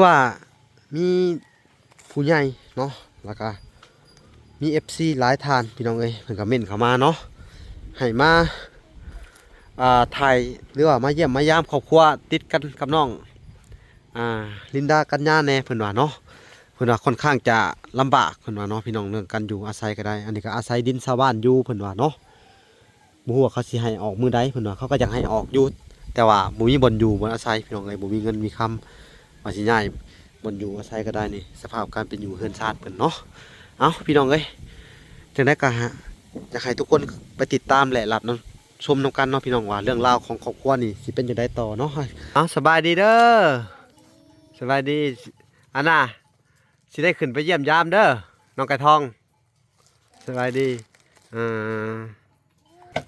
ວ່າມີຜູ້ໃຫຍ່ເນາະ ແລ້ວກະມີເອັຟຊີຫຼາຍທ່ານ ພີ່ນ້ອງເອີຍ ເພິ່ນກະເມັ້ນເຂົ້າມາເນາະ ໃຫ້ມາ ອ່າ ຖ່າຍ ຫຼືວ່າມາຢ້ຽມມາຢາມຄອບຄົວຕິດກັນກັບນ້ອງ ອ່າ ລິນດາ ກັນຍາແດ່ ເພິ່ນວ່າເນາະ ເພິ່ນວ່າຄ່ອນຂ້າງຈະລຳບາກ ເພິ່ນວ່າເນາະ ພີ່ນ້ອງ ເລື່ອງການຢູ່ອາໄສກໍໄດ້ ອັນນີ້ກໍອາໄສດິນຊາວບ້ານຢູ່ ເພິ່ນວ່າເນາະ. ບໍ່ຮູ້ວ່າເຂົາຊິໃຫ້ອອກມື້ໃດ ເພິ່ນວ່າ ເຂົາກໍຢາກໃຫ້ອອກຢູ່ ແຕ່ວ່າບໍ່ມີບ່ອນຢູ່ບ່ອນອາໄສ ພີ່ນ້ອງເອີຍ ບໍ່ມີເງິນມີຄຳ ວ່າຊິຍ້າຍບ່ອນຢູ່ອາໄສກໍໄດ້ນີ້ ສະພາບການເປັນຢູ່ເຮືອນຊານເພິ່ນເນາະ. ເອົ້າ ພີ່ນ້ອງເອີຍ ຈັ່ງໃດກໍຢາກໃຫ້ທຸກຄົນໄປຕິດຕາມ ແລະ ຮັບນຳຊົມນຳກັນເນາະ ພີ່ນ້ອງ ວ່າເລື່ອງລາວຂອງຄອບຄົວນີ້ຊິເປັນຈັ່ງໃດຕໍ່ເນາະ. ເອົ້າ ສະບາຍດີເດີ ສະບາຍດີ ອັນນ່າ ຊິໄດ້ຂຶ້ນໄປຢ້ຽມຢາມເດີ ນ້ອງໄກ່ທອງ. ສະບາຍດີ ເອີ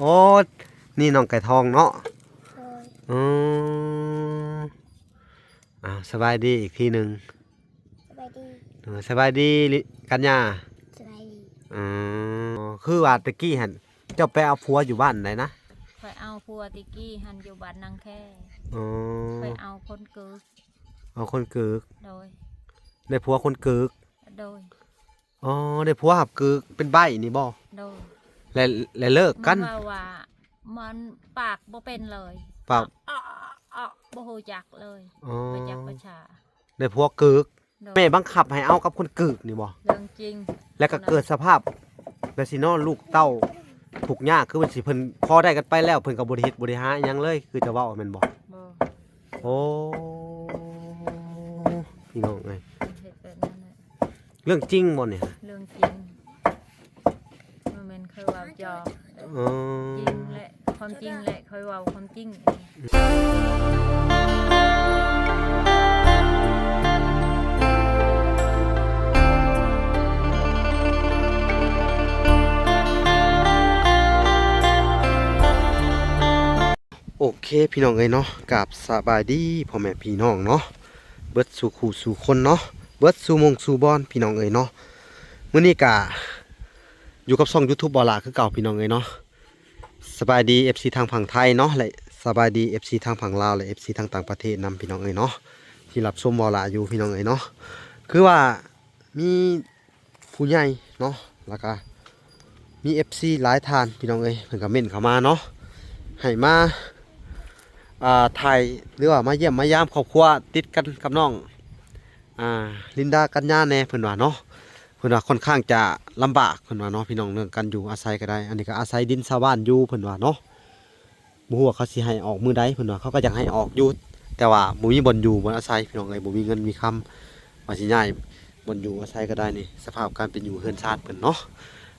ໂອ້ ນີ້ນ້ອງໄກ່ທອງເນາະ ໂດຍ ອືມ ອ້າວ ສະບາຍດີອີກທີໜຶ່ງ ສະບາຍດີ ເອີ ສະບາຍດີ ກັນຍາ ສະບາຍດີ ອໍ ຄືວ່າແຕ່ກີ້ຫັ້ນ ເຈົ້າໄປເອົາຜົວຢູ່ບ້ານໃດນະ? ຂ້ອຍເອົາຜົວແຕ່ກີ້ຫັ້ນຢູ່ບ້ານນາງແຄ ອໍ ຂ້ອຍເອົາຄົນເກີກ ເອົາຄົນເກີກ ໂດຍ ໄດ້ຜົວຄົນເກີກ ໂດຍ ອໍ ໄດ້ຜົວຮັບເກີກເປັນໃບ້ນີ້ບໍ່? ໂດຍ ແລະ ແລະເລີກກັນ ມັນເວົ້າວ່າ ມັນປາກບໍ່ເປັນເລີຍ ປາກ ອະ ອະ ອະ ບໍ່ຮູ້ຈັກເລີຍ ອໍ ບໍ່ຈັກພາສາ ໄດ້ຜົວເກີກ ໂດຍ ແມ່ບັງຄັບໃຫ້ເອົາກັບຄົນເກີກນີ້ບໍ່? ເລື່ອງຈິງ ແລ້ວກໍເກີດສະພາບແບບຊີ້ເນາະ ລູກເຕົ້າທຸກຍາກ ຄືວ່າຊິເພິ່ນພໍໄດ້ກັນໄປແລ້ວ ເພິ່ນກໍບໍ່ໄດ້ເຮັດບໍ່ໄດ້ຫາອີ່ຫຍັງເລີຍ ຄືຈະເວົ້າແມ່ນບໍ່? ບໍ່ ໂອ້ ພີ່ນ້ອງເອີຍ ເຮັດແບບນັ້ນແຫຼະ ເລື່ອງຈິງບໍ່ນີ້? ເລື່ອງຈິງ ບໍ່ແມ່ນຂ້ອຍເວົ້າຈອກ ອໍ ຈິງແຫຼະ ຄວາມຈິງແຫຼະ ຂ້ອຍເວົ້າຄວາມຈິງ. ໂອເຄ ພີ່ນ້ອງເອີຍເນາະ ກາບສະບາຍດີພໍ່ແມ່ພີ່ນ້ອງເນາະ ເບິດສູ່ຄູ່ສູ່ຄົນເນາະ ເບິດສູ່ໝ່ອງສູ່ບ່ອນ ພີ່ນ້ອງເອີຍເນາະ. ມື້ນີ້ກະຢູ່ກັບຊ່ອງຢູທູບບໍ່ຫຼ້າຄືເກົ່າ ພີ່ນ້ອງເອີຍເນາະ. ສະບາຍດີເອັຟຊີທາງຝັ່ງໄທເນາະ ແລະ ສະບາຍດີເອັຟຊີທາງຝັ່ງລາວ ແລະ ເອັຟຊີທາງຕ່າງປະເທດນຳ ພີ່ນ້ອງເອີຍເນາະ ທີ່ຮັບຊົມບໍ່ຫຼ້າຢູ່ ພີ່ນ້ອງເອີຍເນາະ. ຄືວ່າ ມີຜູ້ໃຫຍ່ເນາະ ແລ້ວກະມີເອັຟຊີຫຼາຍທ່ານ ພີ່ນ້ອງເອີຍ ເພິ່ນກະເມັ້ນເຂົ້າມາເນາະ ໃຫ້ມາ ອ່າ ຖ່າຍ ຫຼືວ່າມາຢ້ຽມມາຢາມຄອບຄົວຕິດກັນກັບນ້ອງ ອ່າ ລິນດາ ກັນຍາແດ່ ເພິ່ນວ່າເນາະ ເພິ່ນວ່າຄ່ອນຂ້າງຈະລຳບາກ ເພິ່ນວ່າເນາະ ພີ່ນ້ອງ ເລື່ອງການຢູ່ອາໄສກໍໄດ້ ອັນນີ້ກໍອາໄສດິນຊາວບ້ານຢູ່ ເພິ່ນວ່າເນາະ. ບໍ່ຮູ້ວ່າເຂົາຊິໃຫ້ອອກມື້ໃດ ເພິ່ນວ່າ ເຂົາກໍຢາກໃຫ້ອອກຢູ່ ແຕ່ວ່າບໍ່ມີບ່ອນຢູ່ບ່ອນອາໄສ ພີ່ນ້ອງເອີຍ ບໍ່ມີເງິນມີຄຳ ວ່າຊິຍ້າຍບ່ອນຢູ່ອາໄສກໍໄດ້ນີ້ ສະພາບການເປັນຢູ່ເຮືອນຊານເພິ່ນເນາະ.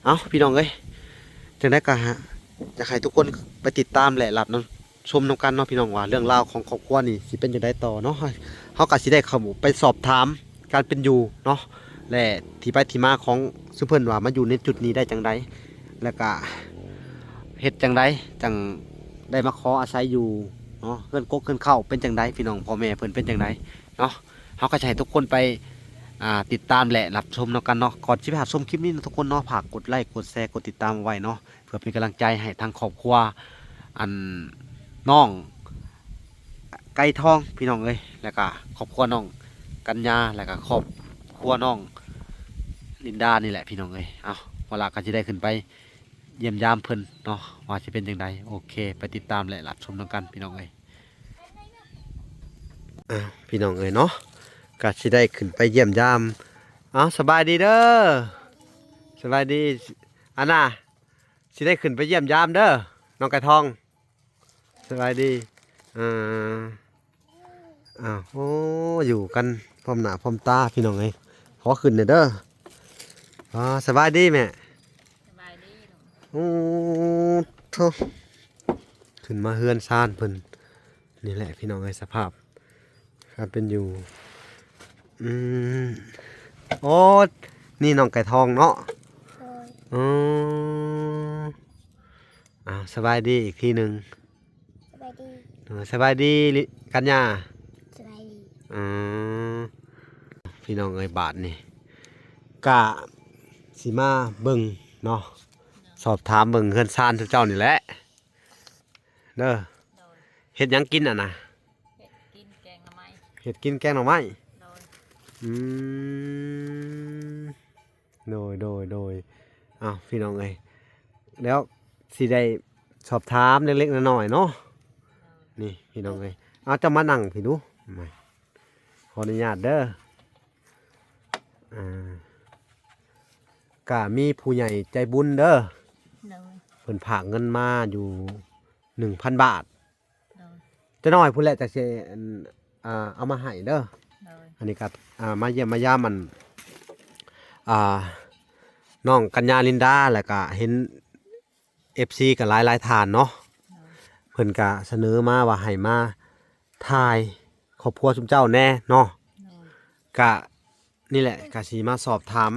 ເອົ້າ ພີ່ນ້ອງເອີຍ ຈັ່ງໃດກໍຢາກໃຫ້ທຸກຄົນໄປຕິດຕາມ ແລະ ຮັບນຳຊົມນຳກັນເນາະ ພີ່ນ້ອງ ວ່າເລື່ອງລາວຂອງຄອບຄົວນີ້ຊິເປັນຈັ່ງໃດຕໍ່ເນາະ. ເຮົາກໍຊິໄດ້ເຂົ້າໄປສອບຖາມ ການເປັນຢູ່ເນາະ ແລະ ທີ່ໄປທີ່ມາຂອງຊຸມເພິ່ນວ່າມາຢູ່ໃນຈຸດນີ້ໄດ້ຈັ່ງໃດ ແລ້ວກະເຮັດຈັ່ງໃດຈັ່ງໄດ້ມາຂໍອາໄສຢູ່ເນາະ ເຮືອນກົກເຮືອນເຄົ້າເປັນຈັ່ງໃດ ພີ່ນ້ອງ ພໍ່ແມ່ເພິ່ນເປັນຈັ່ງໃດເນາະ. ເຮົາກໍຈະໃຫ້ທຸກຄົນໄປ ອ່າ ຕິດຕາມ ແລະ ຮັບຊົມນຳກັນເນາະ. ກ່ອນຊິໄປຮັບຊົມຄລິບນີ້ເນາະ ທຸກຄົນເນາະ ຝາກກົດໄລ ກົດແຊ ກົດຕິດຕາມເອົາໄວ້ເນາະ ເພື່ອເປັນກຳລັງໃຈໃຫ້ທາງຄອບຄົວ ອັນ ນ້ອງໄກ່ທອງ ພີ່ນ້ອງເອີຍ ແລ້ວກະຄອບຄົວນ້ອງກັນຍາ ແລ້ວກະຄອບຄົວນ້ອງລິນດານີ້ແຫຼະ ພີ່ນ້ອງເອີຍ. ເອົ້າ ເວລາກໍຊິໄດ້ຂຶ້ນໄປຢ້ຽມຢາມເພິ່ນເນາະ ວ່າຊິເປັນຈັ່ງໃດ. ໂອເຄ ໄປຕິດຕາມ ແລະ ຮັບຊົມນຳກັນ ພີ່ນ້ອງເອີຍ. ເອົ້າ ພີ່ນ້ອງເອີຍເນາະ ກໍຊິໄດ້ຂຶ້ນໄປຢ້ຽມຢາມ. ເອົ້າ ສະບາຍດີເດີ ສະບາຍດີ ອັນນ່າ ຊິໄດ້ຂຶ້ນໄປຢ້ຽມຢາມເດີ ນ້ອງໄກ່ທອງ. ສະບາຍດີ ເອີ ອ້າວ ໂອ້ ຢູ່ກັນພ້ອມໜ້າພ້ອມຕາ ພີ່ນ້ອງເອີຍ. ຂໍຂຶ້ນແດ່ເດີ. ອໍ ສະບາຍດີແມ່. ສະບາຍດີລູກ. ໂອ້ ໂທ້ ຂຶ້ນມາເຮືອນຊານເພິ່ນ. ນີ້ແຫຼະ ພີ່ນ້ອງເອີຍ ສະພາບການເປັນຢູ່. ອືມ ໂອ້ ນີ້ນ້ອງໄກ່ທອງເນາະ. ໂດຍ ອືມ ອ້າວ ສະບາຍດີອີກທີໜຶ່ງ. ສະບາຍດີ ເອີ ສະບາຍດີ ກັນຍາ. ສະບາຍດີ ອືມ ພີ່ນ້ອງເອີຍ ບາດນີ້ກະຊິມາເບິ່ງເນາະ ສອບຖາມເບິ່ງເຮືອນຊານເຈົ້ານີ້ແຫຼະ. ເດີ ໂດຍ ເຮັດຫຍັງກິນຫັ້ນນະ? ເຮັດກິນແກງໜໍ່ໄມ້ ເຮັດກິນແກງໜໍ່ໄມ້. ໂດຍ ອືມ ໂດຍ ໂດຍ ໂດຍ ອ້າວ ພີ່ນ້ອງເອີຍ ແລ້ວຊິໄດ້ສອບຖາມເລັກໆນ້ອຍໆເນາະ ນີ້ພີ່ນ້ອງເອີຍ ເອົາ ເຈົ້າມານັ່ງພີ້ດູ ມາ ຂໍອະນຸຍາດເດີ ອ່າ ກະມີຜູ້ໃຫຍ່ໃຈບຸນເດີ ໂດຍ ເພິ່ນຝາກເງິນມາຢູ່ໜຶ່ງພັນບາດ ໂດຍ ຈະໜ້ອຍພຸ້ນແຫຼະ ຈະຊິ ອັນ ອ່າ ເອົາມາໃຫ້ເດີ ໂດຍ ອັນນີ້ກະ ອ່າ ມາຢ້ຽມມາຢາມ ອັນ ອ່າ ນ້ອງກັນຍາລິນດາ ແລ້ວກະເຫັນ ເອັຟຊີ ກະຫຼາຍໆທ່ານເນາະ ໂດຍ ເພິ່ນກະສະເໜີມາວ່າໃຫ້ມາຖ່າຍຄອບຄົວຊຸມເຈົ້າແດ່ເນາະ ໂດຍ ກະນີ້ແຫຼະ ກະຊິມາສອບຖາມ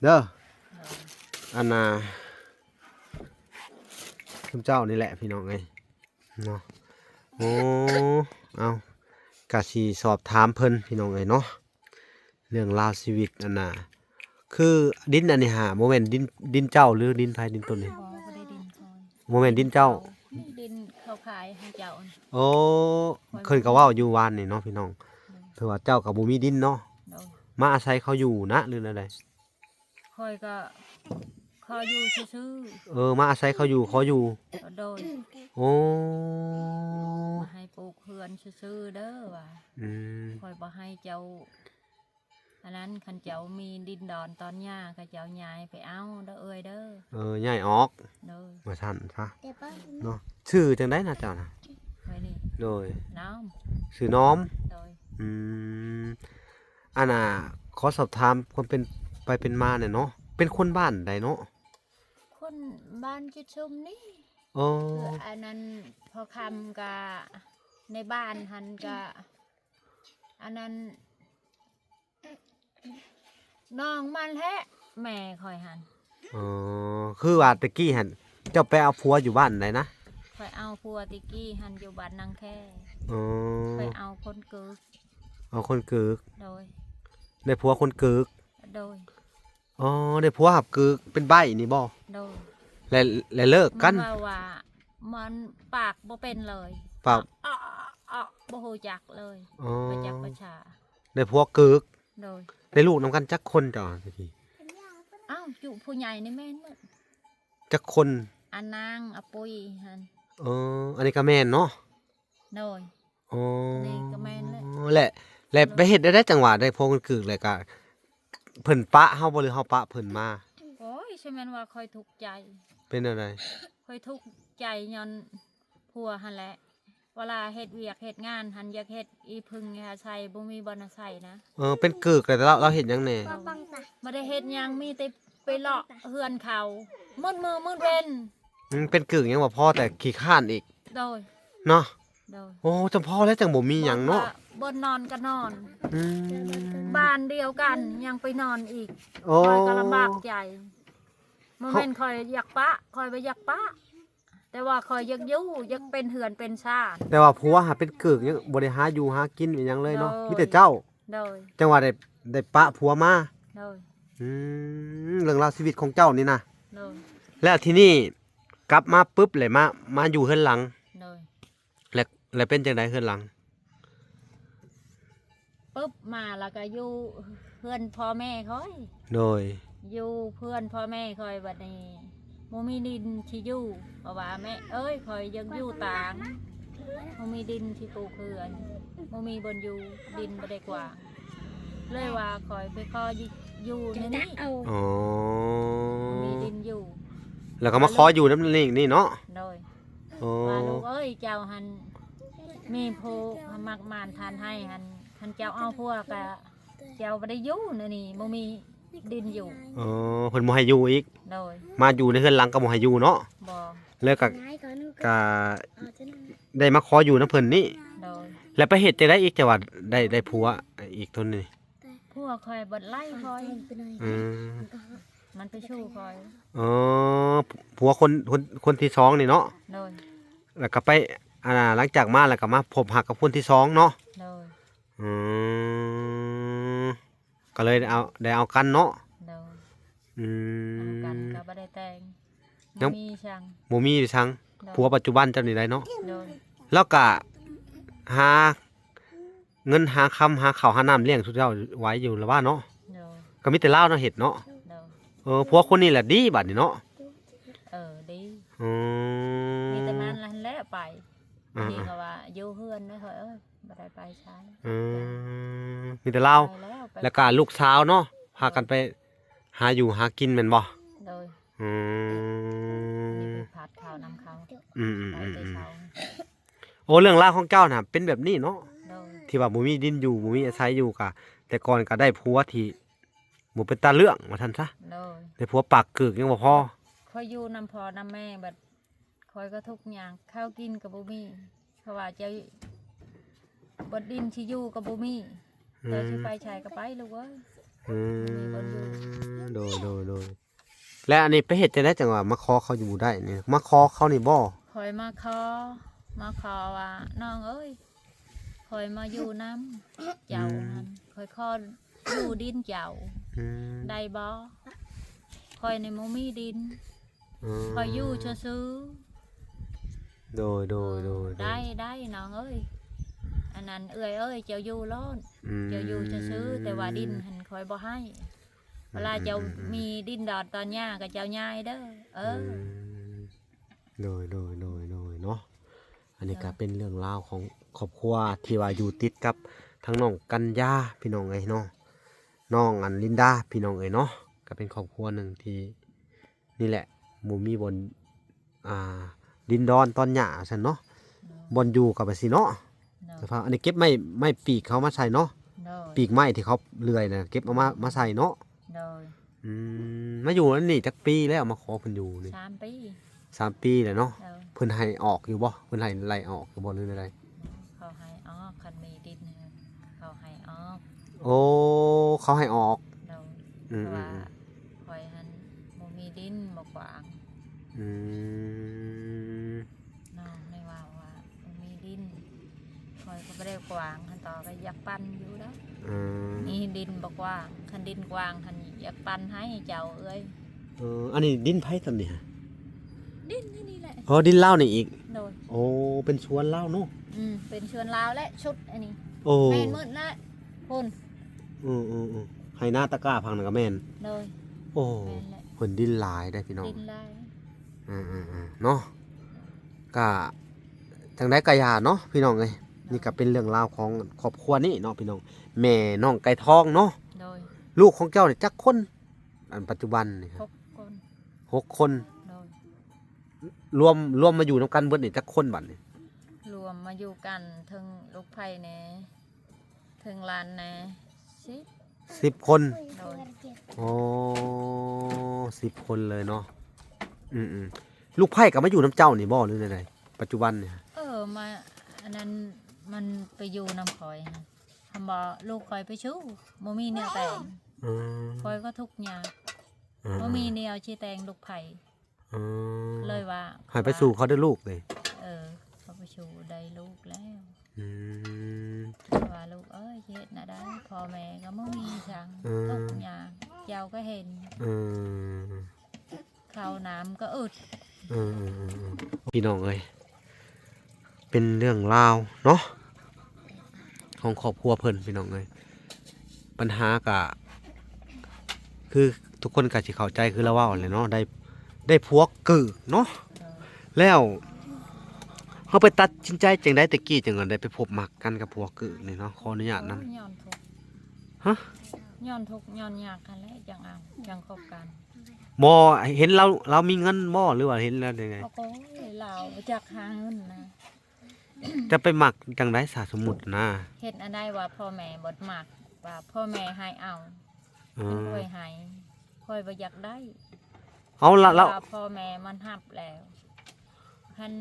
ເດີ ໂດຍ ອັນນ່າ ຊຸມເຈົ້ານີ້ແຫຼະ ພີ່ນ້ອງເອີຍ ເນາະ ໂອ້ ເອົາ ກະຊິສອບຖາມເພິ່ນ ພີ່ນ້ອງເອີຍເນາະ ເລື່ອງລາວຊີວິດ ອັນນ່າ ຄືດິນອັນນີ້ຫາ ບໍ່ແມ່ນດິນ ດິນເຈົ້າ ຫຼືດິນໃຜ ດິນຕົນນີ້? ບໍ່ ບໍ່ໄດ້ດິນຂ້ອຍ ບໍ່ແມ່ນດິນເຈົ້າ ນີ້ດິນເຂົາຂາຍໃຫ້ເຈົ້າ ໂອ້ ຂ້ອຍ ເພິ່ນກໍເວົ້າຢູ່ວານນີ້ເນາະ ພີ່ນ້ອງ ໂດຍ ຖືວ່າເຈົ້າກໍບໍ່ມີດິນເນາະ ໂດຍ ມາອາໄສເຂົາຢູ່ນະ ຫຼືແນວໃດ? ຂ້ອຍກໍຂໍຢູ່ຊື່ໆ ເອີ ມາອາໄສເຂົາຢູ່ ຂໍຢູ່ ໂດຍ ໂອ້ ມາໃຫ້ປູກເຮືອນຊື່ໆເດີວ່າ ອືມ ຂ້ອຍບໍ່ໃຫ້ເຈົ້າ ອັນນັ້ນ ຄັນເຈົ້າມີດິນດອນຕອນຫຍ້າ ເຂົາເຈົ້າຍ້າຍໄປເອົາເດີເອື້ອຍເດີ ເອີ ຍ້າຍອອກ ໂດຍ ວ່າຊັ້ນຊະ ເນາະ ຊື່ຈັ່ງໃດນະເຈົ້ານະ? ຂ້ອຍນີ້ ໂດຍ ນ້ອມ ຊື່ນ້ອມ ໂດຍ ອືມ ອັນນ່າ ຂໍສອບຖາມຄວາມເປັນໄປເປັນມາແດ່ເນາະ ເປັນຄົນບ້ານໃດເນາະ? ຄົນບ້ານຈິດຊຸມນີ້ ອໍ ຄືອັນນັ້ນ ພໍ່ຄຳກະໃນບ້ານຫັ້ນກະ ອັນນັ້ນ ນ້ອງມັນແທ້ ແມ່ຂ້ອຍຫັ້ນ ອໍ ຄືວ່າແຕ່ກີ້ຫັ້ນ ເຈົ້າໄປເອົາຜົວຢູ່ບ້ານໃດນະ? ຂ້ອຍເອົາຜົວແຕ່ກີ້ຫັ້ນຢູ່ບ້ານນາງແຄ ອໍ ຂ້ອຍເອົາຄົນກຶກ ເອົາຄົນກຶກ ໂດຍ ໄດ້ຜົວຄົນກຶກ ໂດຍ ອໍ ໄດ້ຜົວຮັບກຶກ ເປັນໃບ້ນີ້ບໍ່? ໂດຍ ແລະ ແລະເລີກກັນ ມັນເວົ້າວ່າ ມັນປາກບໍ່ເປັນເລີຍ ປາກ ອະ ອະ ອະ ບໍ່ຮູ້ຈັກເລີຍ ອໍ ບໍ່ຈັກພາສາ ໄດ້ຜົວກຶກ ໂດຍ ໄດ້ລູກນຳກັນຈັກຄົນເຈົ້າແຕ່ກີ້? ອ້າວ ຈຸຜູ້ໃຫຍ່ນີ້ແມ່ນໝົດ ຈັກຄົນ? ອານາງ ອາປຸຍຫັ້ນ ເອີ ອັນນີ້ກໍແມ່ນເນາະ ໂດຍ ອໍ ອັນນີ້ກໍແມ່ນແຫຼະ ແລະ ແລະໄປເຮັດໄດ້ໃດ ຈັ່ງວ່າໄດ້ຜົວຄົນກຶກ ແລ້ວກໍເພິ່ນປະເຮົາບໍ່ ຫຼືເຮົາປະເພິ່ນມາ? ໂອ້ຍ ຊິແມ່ນວ່າຂ້ອຍທຸກໃຈ ເປັນແນວໃດ? ຂ້ອຍທຸກໃຈຍ້ອນຜົວຫັ້ນແຫຼະ ເວລາເຮັດວຽກເຮັດງານຫັ້ນ ຢາກເຮັດອີ່ເພິ່ງຫາໄຊ ບໍ່ມີບ່ອນອາໄສນະ ເອີ ເປັນກຶກ ແລ້ວລາວ ລາວເຮັດຫຍັງແດ່? ບໍ່ໄດ້ເຮັດຫຍັງ ມີແຕ່ໄປເລາະເຮືອນເຂົາ ໝົດມື້ໝົດເວັນ ອືມ ເປັນກຶກຫຍັງບໍ່ ພໍແຕ່ຂີ້ຄ້ານອີກ ໂດຍ ເນາະ ໂດຍ ໂອ້ ຈັ່ງພໍແລ້ວ ຈັ່ງບໍ່ມີຫຍັງເນາະ ບ່ອນນອນກໍນອນ ອືມ ບ້ານດຽວກັນຍັງໄປນອນອີກ ໂອ້ ຂ້ອຍກໍລຳບາກໃຈ ບໍ່ແມ່ນຂ້ອຍຢາກປະ ຂ້ອຍບໍ່ຢາກປະ ແຕ່ວ່າຂ້ອຍຢາກຢູ່ ຢາກເປັນເຮືອນເປັນຊານ ແຕ່ວ່າຜົວຫາເປັນກຶກ ຍັງບໍ່ໄດ້ຫາຢູ່ຫາກິນອີ່ຫຍັງເລີຍເນາະ ໂດຍ ມີແຕ່ເຈົ້າ ໂດຍ ຈັ່ງວ່າໄດ້ ໄດ້ປະຜົວມາ ໂດຍ ອືມ ເລື່ອງລາວຊີວິດຂອງເຈົ້ານີ້ນະ ໂດຍ ແລ້ວທີນີ້ກັບມາປຶບ ແລ້ວມາ ມາຢູ່ເຮືອນຫຼັງ ໂດຍ ແລ້ວ ແລ້ວເປັນຈັ່ງໃດເຮືອນຫຼັງ? ປຶບມາແລ້ວກໍຢູ່ເຮືອນພໍ່ແມ່ຂ້ອຍ ໂດຍ ຢູ່ເຮືອນພໍ່ແມ່ຂ້ອຍ ບັດນີ້ບໍ່ມີດິນຊິຢູ່ ເພາະວ່າແມ່ເອີຍ ຂ້ອຍຢາກຢູ່ຕ່າງ ບໍ່ມີດິນຊິປູກເຮືອນ ບໍ່ມີບ່ອນຢູ່ ດິນບໍ່ໄດ້ກວ້າງ ເລີຍວ່າຂ້ອຍໄປຂໍຢູ່ໃນນີ້ ອໍ ບໍ່ມີດິນຢູ່ ແລ້ວກໍມາຂໍຢູ່ນຳນີ້ ນີ້ເນາະ ໂດຍ ໂອ້ ວ່າລູກເອີຍ ເຈົ້າຫັ້ນມີຜູ້ມັກໝານທ່ານໃຫ້ຫັ້ນ ຄັນເຈົ້າເອົາຜົວກະເຈົ້າບໍ່ໄດ້ຢູ່ໃນນີ້ ບໍ່ມີດິນຢູ່ ອໍ ເພິ່ນບໍ່ໃຫ້ຢູ່ອີກ ໂດຍ ມາຢູ່ໃນເຮືອນຫຼັງກໍບໍ່ໃຫ້ຢູ່ເນາະ ບໍ່ ແລ້ວກໍ ກໍໄດ້ມາຂໍຢູ່ນຳເພິ່ນນີ້ ໂດຍ ແລ້ວໄປເຮັດຈັ່ງໃດອີກ ຈັ່ງວ່າໄດ້ ໄດ້ຜົວອີກຕົນນີ້? ຜົວຂ້ອຍບັດໄລ່ຂ້ອຍ ອືມ ມັນໄປຊູ້ຂ້ອຍ ອໍ ຜົວຄົນ ຄົນ ຄົນທີສອງນີ້ເນາະ ໂດຍ ແລ້ວກໍໄປ ອັນນ່າ ຫຼັງຈາກມາແລ້ວກໍມາພົບຮັກກັບຄົນທີສອງເນາະ ໂດຍ ອືມ ກໍເລີຍໄດ້ເອົາ ໄດ້ເອົາກັນເນາະ ໂດຍ ອືມ ເອົາກັນກໍບໍ່ໄດ້ແຕ່ງ ຍັງ ບໍ່ມີສັງ ບໍ່ມີສັງ ໂດຍ ຜົວປັດຈຸບັນເຈົ້ານີ້ໄດ໋ເນາະ ໂດຍ ລາວກະຫາ ເງິນຫາຄຳ ຫາເຂົ້າຫານ້ຳລ້ຽງຊຸມເຈົ້າໄວ້ຢູ່ລະວ່າເນາະ. ໂດຍ ກໍມີແຕ່ລາວເນາະເຮັດເນາະ. ໂດຍ ເອີ ຜົວຄົນນີ້ແຫຼະດີບາດນີ້ເນາະ. ເອີ ດີ. ອືມ ມີແຕ່ນັ້ນແຫຼະ ຫັ້ນແຫຼະໄປ. ອ່າໆ ນີ້ກໍວ່າຢູ່ເຮືອນເດີຂ້ອຍເອີຍ ບໍ່ໄດ້ໄປໃສ. ອືມ ມີແຕ່ລາວ ໄປແລ້ວໄປ ແລ້ວກໍລູກສາວເນາະ ພາກັນໄປຫາຢູ່ຫາກິນແມ່ນບໍ່? ໂດຍ. ອືມ ນີ້ໄປພັດເຂົ້ານຳເຂົາ. ອືມໆໆໆ ໄປແຕ່ເຊົ້າ. ໂອ້ ເລື່ອງລາວຂອງເຈົ້ານະເປັນແບບນີ້ເນາະ. ໂດຍ ທີ່ວ່າບໍ່ມີດິນຢູ່ ບໍ່ມີອາໄສຢູ່ ກະແຕ່ກ່ອນກະໄດ້ຜົວທີ່ບໍ່ເປັນຕາເລື່ອງວ່າຊັ້ນຊະ. ໂດຍ ໄດ້ຜົວປາກກືກຍັງບໍ່ພໍ. ຂ້ອຍຢູ່ນຳພໍ່ນຳແມ່ ບັດຂ້ອຍກໍທຸກຍາກ ເຂົ້າກິນກໍບໍ່ມີ ເພາະວ່າເຈົ້າ ບ່ອນດິນຊິຢູ່ກໍບໍ່ມີ. ອືມ ເຈົ້າຊິໄປໃສກໍໄປລູກເອີຍ. ອືມ ບໍ່ມີບ່ອນຢູ່. ໂດຍໆໆ ແລະ ອັນນີ້ໄປເຮັດຈັ່ງໃດຈັ່ງວ່າມາຂໍເຂົາຢູ່ໄດ້ນີ້ ມາຂໍເຂົານີ້ບໍ່? ຂ້ອຍມາຂໍ ມາຂໍວ່າ ນ້ອງເອີຍ ຂ້ອຍມາຢູ່ນຳເຈົ້າ ອືມ ນັ້ນ ຂ້ອຍຂໍຢູ່ດິນເຈົ້າ. ອືມ ໄດ້ບໍ່? ຂ້ອຍນີ້ບໍ່ມີດິນ. ອືມ ຂ້ອຍຢູ່ຊື່ໆ. ໂດຍໆໆໆ ໄດ້ ໄດ້ນ້ອງເອີຍ ອັນນັ້ນເອື້ອຍເອີຍ ເຈົ້າຢູ່ໂລດ. ອືມ ເຈົ້າຢູ່ຊື່ໆ ແຕ່ວ່າດິນຫັ້ນຂ້ອຍບໍ່ໃຫ້. ເວລາເຈົ້າ ອືມໆໆໆ ມີດິນດອນຕອນຫຍ້າກໍເຈົ້າຍ້າຍເດີ. ເອີ ອືມ ໂດຍໆໆໆ ເນາະ. ອັນນີ້ກໍ ໂດຍ ເປັນເລື່ອງລາວຂອງຄອບຄົວທີ່ວ່າຢູ່ຕິດກັບທາງນ້ອງກັນຍາ ພີ່ນ້ອງເອີຍເນາະ ນ້ອງອັນລິນດາ ພີ່ນ້ອງເອີຍເນາະ. ກໍເປັນຄອບຄົວໜຶ່ງທີ່ ນີ້ແຫຼະ ບໍ່ມີບ່ອນ ອ່າ ດິນດອນຕອນຫຍ້າຊັ້ນເນາະ. ໂດຍ ບ່ອນຢູ່ກໍແບບຊີ້ເນາະ. ໂດຍ ສະພາບ ອັນນີ້ເກັບໄມ້ ໄມ້ປີກເຂົາມາໃສ່ເນາະ. ໂດຍ ປີກໄມ້ທີ່ເຂົາເລື່ອຍນະ ເກັບເອົາມາ ໂດຍ ມາໃສ່ເນາະ. ໂດຍ ອືມ ມາຢູ່ອັນນີ້ຈັກປີແລ້ວ ມາຂໍເພິ່ນຢູ່ນີ້? ສາມປີ. ສາມປີແລ້ວເນາະ. ໂດຍ ເພິ່ນໃຫ້ອອກຢູ່ບໍ່? ເພິ່ນໃຫ້ໄລ່ອອກຢູ່ບໍ່ ຫຼືແນວໃດ? ເຂົາໃຫ້ອອກ ຄັນມີດິນເຂົາໃຫ້ອອກ. ໂອ້ ເຂົາໃຫ້ອອກ. ໂດຍ ອືມ ເພາະວ່າ ອືມ ຂ້ອຍຫັ້ນບໍ່ມີດິນ ບໍ່ກວ້າງ. ອືມ ນ້ອງນີ້ເວົ້າວ່າບໍ່ມີດິນ ຂ້ອຍກໍບໍ່ໄດ້ກວ້າງ ຄັນຕໍ່ກໍຢາກປັນຢູ່ດອກ. ອືມ ນີ້ດິນບໍ່ກວ້າງ ຄັນດິນກວ້າງຫັ້ນຢາກປັນໃຫ້ເຈົ້າເອີຍ. ເອີ ອັນນີ້ດິນໃຜຊ່ຳນີ້ຫະ? ດິນອັນນີ້ແຫຼະ. ອໍ ດິນລາວນີ້ອີກ. ໂດຍ ໂອ້ ເປັນສວນລາວເນາະ. ອືມ ເປັນສວນລາວແຫຼະ ຊຸດອັນນີ້. ໂອ້ ແມ່ນໝົດລະ ພຸ້ນ. ອືມໆໆ ໄຮ່ນາຕະກ້າຝັ່ງນັ້ນກໍແມ່ນ. ໂດຍ ໂອ້ ແມ່ນແຫຼະ ເພິ່ນດິນຫຼາຍເດ້ພີ່ນ້ອງ ດິນຫຼາຍ. ເອີໆໆ ເນາະ ກະຈັ່ງໃດກະຢ່າເນາະພີ່ນ້ອງເອີຍ. ໂດຍ ນີ້ກະເປັນເລື່ອງລາວຂອງຄອບຄົວນີ້ເນາະພີ່ນ້ອງ ແມ່ນ້ອງໄກ່ທອງເນາະ. ໂດຍ ລູກຂອງເຈົ້ານີ້ຈັກຄົນ ອັນປັດຈຸບັນນີ້? ຫົກຄົນ. ຫົກຄົນ. ໂດຍ ລວມ ລວມມາຢູ່ນຳກັນເບິດນີ້ຈັກຄົນບັດນີ້? ລວມມາຢູ່ກັນ ເຖິງລູກໃພ້ແດ່ ເຖິງຫຼານແດ່ ສິບ ສິບຄົນ. ໂດຍ ໂອ້ ສິບຄົນເລີຍເນາະ. ອືມໆ ລູກໃພ້ກໍມາຢູ່ນຳເຈົ້ານີ້ບໍ່ ຫຼືແນວໃດ ປັດຈຸບັນນີ້? ເອີ ມາ ອັນນັ້ນມັນໄປຢູ່ນຳຂ້ອຍຫັ້ນ ຄຳວ່າລູກຂ້ອຍໄປຊູ້ ບໍ່ມີແນວແຕ່ງ. ອືມ ຂ້ອຍກໍທຸກຍາກ. ອືມ ບໍ່ມີແນວຊິແຕ່ງລູກໃພ້. ອືມ ເລີຍວ່າ ໃຫ້ໄປສູ່ເຂົາເດີລູກເດ. ເອີ ເຂົາໄປສູ່ໄດ້ລູກແລ້ວ. ອືມ ວ່າລູກເອີຍ ຊິເຮັດແນວໃດ ພໍ່ແມ່ກໍບໍ່ມີຫຍັງ. ເອີ ທຸກຍາກ ເຈົ້າກໍເຫັນ. ເອີ ເຂົ້ານ້ຳກໍອຶດ. ເອີໆ ພີ່ນ້ອງເອີຍ ເປັນເລື່ອງລາວເນາະ ຂອງຄອບຄົວເພິ່ນພີ່ນ້ອງເອີຍ. ບັນຫາກະຄືທຸກຄົນກະຊິເຂົ້າໃຈຄືລາວເວົ້າແຫຼະເນາະ ໄດ້ ໄດ້ຜົວກືກເນາະ. ແລ້ວເຮົາໄປຕັດສິນໃຈຈັ່ງໃດແຕ່ກີ້ ຈຶ່ງໄດ້ໄປພົບມັກກັນກັບຜົວກືກນີ້ເນາະ? ຂໍອະນຸຍາດນຳ. ໂອ້ຍ ຍ້ອນທຸກ. ຮະ? ຍ້ອນທຸກຍ້ອນຍາກຫັ້ນແຫຼະ ຈັ່ງເອົາ ຈັ່ງຄົບກັນ. ບໍ່ ເຫັນລາວ ລາວມີເງິນບໍ່ ຫຼືວ່າເຫັນລາວຈັ່ງໃດ? ໂອ້ຍ ລາວຈັກຫາເງິນນະ. ຈະໄປມັກຈັ່ງໃດສະ ສົມມຸດນະ? ເຮັດອັນໃດວ່າພໍ່ແມ່ບໍ່ມັກ ວ່າພໍ່ແມ່ໃຫ້ເອົາ. ເອີ ຄັນຂ້ອຍໃຫ້ ຂ້ອຍບໍ່ຢາກໄດ້. ເອົາລະ ລະ ວ່າພໍ່ແມ່ມັນຮັບແລ້ວ ຫັ້ນ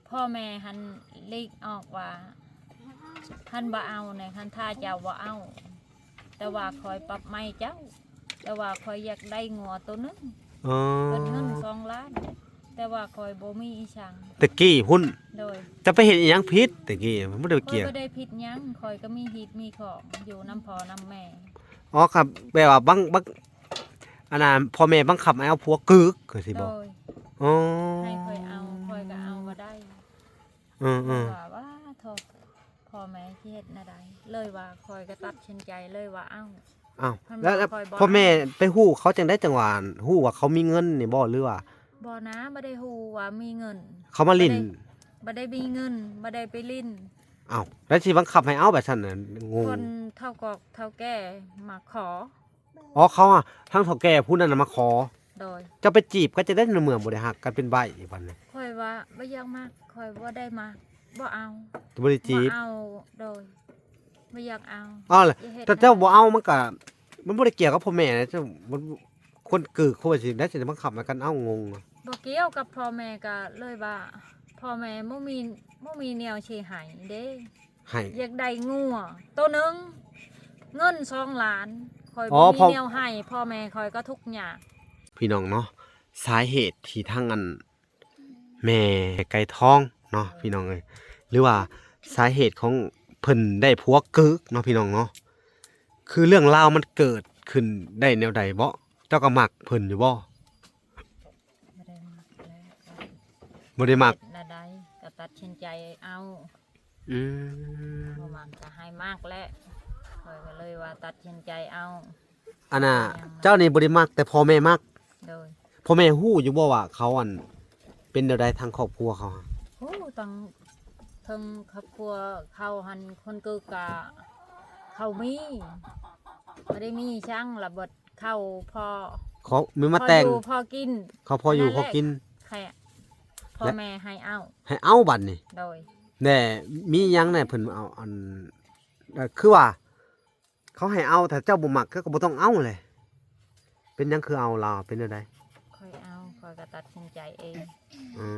ພໍ່ແມ່ຫັ້ນຫຼີກອອກວ່າ ຄັນບໍ່ເອົາແນ່ ຄັນຖ້າເຈົ້າບໍ່ເອົາ ແຕ່ວ່າຂ້ອຍປັບໃໝເຈົ້າ ແຕ່ວ່າຂ້ອຍຢາກໄດ້ງົວໂຕໜຶ່ງ. ເອີ ເປັນເງິນສອງລ້ານ ແຕ່ວ່າຂ້ອຍບໍ່ມີອີສັງ. ແຕ່ກີ້ພຸ້ນ. ໂດຍ. ຈະໄປເຮັດອີ່ຫຍັງຜິດແຕ່ກີ້? ບໍ່ໄດ້ກ່ຽວ. ຂ້ອຍບໍ່ໄດ້ຜິດຫຍັງ ຂ້ອຍກໍມີຮີດມີຄອງ ຢູ່ນຳພໍ່ນຳແມ່. ອໍ ຄັບ ແປວ່າບາງ ບາງ ອັນນ່າ ພໍ່ແມ່ບັງຄັບໃຫ້ເອົາຜົວກືກ ຈັ່ງຊີ້ບໍ່? ໂດຍ. ອໍ ໃຫ້ຂ້ອຍເອົາ ຂ້ອຍກໍເອົາບໍ່ໄດ້. ເອີໆ ວ່າ ວ່າໂທ ພໍ່ແມ່ຊິເຮັດແນວໃດ? ເລີຍວ່າຂ້ອຍກໍຕັດສິນໃຈເລີຍວ່າ ເອົ້າ ອ້າວ ຄັນ ແລ້ວ ວ່າ ແລ້ວ ຂ້ອຍບໍ່ ພໍ່ແມ່ໄປຮູ້ເຂົາຈັ່ງໃດ ຈັ່ງວ່າຮູ້ວ່າເຂົາມີເງິນນີ້ບໍ່ ຫຼືວ່າ? ບໍ່ນະ ບໍ່ໄດ້ຮູ້ວ່າມີເງິນ ເຂົາມາຫຼິ້ນ ບໍ່ໄດ້ ບໍ່ໄດ້ມີເງິນ ບໍ່ໄດ້ໄປຫຼິ້ນ. ອ້າວ ແລ້ວຊິບັງຄັບໃຫ້ເອົາແບບຊັ້ນນະ ງົງ. ຄົນເຖົ້າກອກເຖົ້າແກ່ມາຂໍ. ອໍ ເຂົາ ທາງເຖົ້າແກ່ຜູ້ນັ້ນນະມາຂໍ. ໂດຍ. ເຈົ້າໄປຈີບເຂົາຈັ່ງໃດ ໃນເມື່ອບໍ່ໄດ້ຮັກກັນ ເປັນໃບ້ບັດນີ້? ຂ້ອຍວ່າບໍ່ຢາກມັກ ຂ້ອຍບໍ່ໄດ້ມັກ ບໍ່ເອົາ ບໍ່ໄດ້ຈີບ ບໍ່ເອົາ. ໂດຍ. ບໍ່ຢາກເອົາ. ອ້າວ ແຕ່ເຈົ້າບໍ່ເອົາ ມັນກະ ມັນບໍ່ໄດ້ກ່ຽວກັບພໍ່ແມ່ນະ ເຈົ້າ ມັນ ຄົນກືກ ຄົນວ່າຊິໄດ້ ຊິໄດ້ບັງຄັບໃຫ້ກັນເອົາ ງົງ. ບໍ່ກ່ຽວກັບພໍ່ແມ່ ກະເລີຍວ່າ ພໍ່ແມ່ບໍ່ມີ ບໍ່ມີແນວຊິໃຫ້ເດ້ ໃຫ້ ຢາກໄດ້ງົວໂຕໜຶ່ງ ເງິນສອງລ້ານ ຂ້ອຍ ອໍ ບໍ່ມີ ພໍ່ ແນວໃຫ້ ພໍ່ແມ່ຂ້ອຍກໍທຸກຍາກ. ພີ່ນ້ອງເນາະ ສາເຫດທີ່ທາງອັນ ແມ່ໄກ່ທອງເນາະ ເອີ ພີ່ນ້ອງເອີຍ ຫຼືວ່າສາເຫດຂອງເພິ່ນໄດ້ຜົວກືກເນາະ ພີ່ນ້ອງເນາະ ຄືເລື່ອງລາວມັນເກີດຂຶ້ນໄດ້ແນວໃດເບາະ? ເຈົ້າກໍມັກເພິ່ນຢູ່ບໍ່? ບໍ່ໄດ້ມັກແລ້ວ ບໍ່ໄດ້ມັກ ເຮັດແນວໃດກໍຕັດສິນໃຈເອົາ. ອືມ ບໍ່ມັກກໍໃຫ້ມັກແຫຼະ ຂ້ອຍກໍເລີຍວ່າຕັດສິນໃຈເອົາ. ອັນນ່າ ເຈົ້ານີ້ບໍ່ໄດ້ມັກ ແຕ່ພໍ່ແມ່ມັກ. ໂດຍ. ພໍ່ແມ່ຮູ້ຢູ່ບໍ່ວ່າເຂົາ ອັນ ເປັນແນວໃດ ທາງຄອບຄົວເຂົາ? ຮູ້ ທາງເທິງຄອບຄົວເຂົາຫັ້ນ ຄົນກືກກະເຂົາມີ ບໍ່ໄດ້ມີຫຍັງລະ ເບິດເຂົາພໍ ເຂົາມີມາແຕ່ງ ພໍຢູ່ພໍກິນ ເຂົາພໍຢູ່ພໍກິນ ແຄ່ພໍ່ແມ່ໃຫ້ເອົາ ໃຫ້ເອົາບັດນີ້. ໂດຍ. ແດ່ ມີຫຍັງແດ່ເພິ່ນເອົາ ອັນ ຄືວ່າ ເຂົາໃຫ້ເອົາ ຖ້າເຈົ້າບໍ່ມັກ ເຈົ້າກໍບໍ່ຕ້ອງເອົາແຫຼະ. ເປັນຫຍັງຄືເອົາລາວ ເປັນແນວໃດ? ຂ້ອຍເອົາ ຂ້ອຍກໍຕັດສິນໃຈເອງ. ອື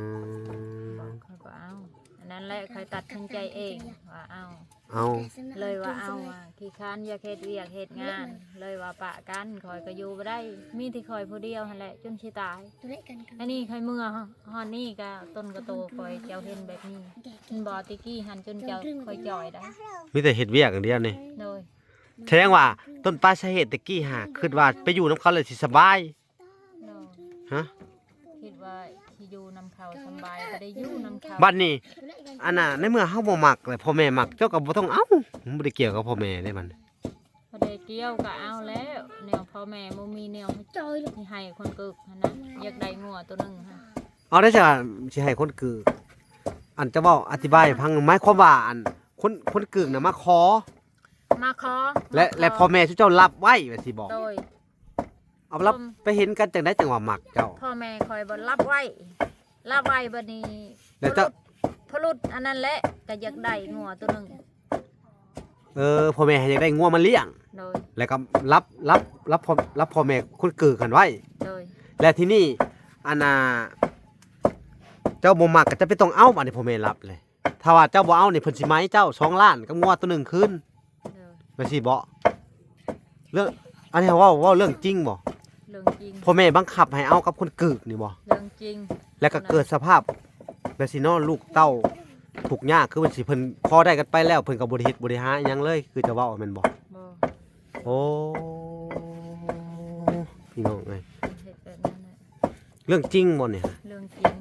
ມ ຂ້ອຍບໍ່ເອົາ ອັນນັ້ນແຫຼະ ຂ້ອຍຕັດສິນໃຈເອງວ່າເອົາ ເອົາ ເລີຍວ່າເອົາ ຂີ້ຄ້ານຢາກເຮັດວຽກເຮັດງານ ເລີຍວ່າປະກັນ ຂ້ອຍກໍຢູ່ບໍ່ໄດ້ ມີແຕ່ຂ້ອຍຜູ້ດຽວຫັ້ນແຫຼະ ຈົນຊິຕາຍ. ອັນນີ້ຂ້ອຍເມືອຮອດນີ້ກໍຕົ້ນກະໂຕຂ້ອຍ ເຈົ້າເຫັນແບບນີ້ ເຫັນບໍ່ ແຕ່ກີ້ຫັ້ນຈົນເຈົ້າຂ້ອຍຈ່ອຍໄດ໋ ມີແຕ່ເຮັດວຽກຢ່າງດຽວນີ້. ໂດຍ. ສະແດງວ່າຕົ້ນປາຍສາເຫດແຕ່ກີ້ຫາ ຄິດວ່າໄປຢູ່ນຳເຂົາແລ້ວຊິສະບາຍ. ໂດຍ. ຮະ? ຄິດວ່າຊິຢູ່ນຳເຂົາສະບາຍ ບໍ່ໄດ້ຢູ່ນຳເຂົາ. ບັດນີ້ ອັນນ່າ ໃນເມື່ອເຮົາບໍ່ມັກ ແລະ ພໍ່ແມ່ມັກ ເຈົ້າກໍບໍ່ຕ້ອງເອົາ ມັນບໍ່ໄດ້ກ່ຽວກັບພໍ່ແມ່ເດ້ບັດນີ້. ບໍ່ໄດ້ກ່ຽວກໍເອົາແລ້ວ ແນວພໍ່ແມ່ບໍ່ມີແນວໃຫ້ ໃຫ້ຄົນກືກຫັ້ນນະ ຢາກໄດ້ງົວໂຕໜຶ່ງຫັ້ນ. ເອົາໄດ້ຊະ ຊິໃຫ້ຄົນກືກ ອັນ ຈະເວົ້າອະທິບາຍໃຫ້ຟັງ ໝາຍຄວາມວ່າ ອັນ ຄົນ ຄົນກືກນະມາຂໍ ມາຂໍ ແລະ ມາຂໍ ແລະ ພໍ່ແມ່ຊຸເຈົ້າຮັບໄວ້ວ່າຊີ້ບໍ? ໂດຍ. ເອົາ ລັບ ໄປເຫັນກັນຈັ່ງໃດຈັ່ງວ່າມັກເຈົ້າ? ພໍ່ແມ່ຂ້ອຍບໍ່ລັບໄວ້ ລັບໄວ້ບັດນີ້ ແລ້ວເຈົ້າ ພະລຸດ ພະລຸດອັນນັ້ນແຫຼະ ກໍຢາກໄດ້ງົວໂຕໜຶ່ງ. ເອີ ພໍ່ແມ່ໃຫ້ຢາກໄດ້ງົວມາລ້ຽງ. ໂດຍ. ແລ້ວກໍລັບ ລັບ ລັບພໍ່ ລັບພໍ່ແມ່ຄົນກືກຫັ້ນໄວ້. ໂດຍ. ແລ້ວທີນີ້ ອັນນ່າ ເຈົ້າບໍ່ມັກກໍຈະເປັນຕ້ອງເອົາ ບາດນີ້ພໍ່ແມ່ລັບເລີຍ. ຖ້າວ່າເຈົ້າບໍ່ເອົານີ້ ເພິ່ນຊິໄໝເຈົ້າສອງລ້ານກັບງົວໂຕໜຶ່ງຄືນ. ໂດຍ. ແມ່ນຊີ້ບໍ? ເລື່ອງ ອັນນີ້ເຮົາເວົ້າ ເວົ້າເລື່ອງຈິງບໍ? ເລື່ອງຈິງ. ພໍ່ແມ່ບັງຄັບໃຫ້ເອົາກັບຄົນກືກນີ້ບໍ? ເລື່ອງຈິງ. ແລ້ວກໍເກີດສະພາບແບບຊີ້ເນາະ ລູກເຕົ້າທຸກຍາກ ຄືເພິ່ນຊິ ເພິ່ນພໍໄດ້ກັນໄປແລ້ວ ເພິ່ນກໍບໍ່ໄດ້ເຮັດບໍ່ໄດ້ຫາຫຍັງເລີຍ ຄືເຈົ້າເວົ້າແມ່ນບໍ່? ບໍ່. ໂອ້ ພີ່ນ້ອງເອີຍ ເຮັດແບບນັ້ນແຫຼະ. ເລື່ອງຈິງບໍ່ນີ້? ເລື່ອງຈິງ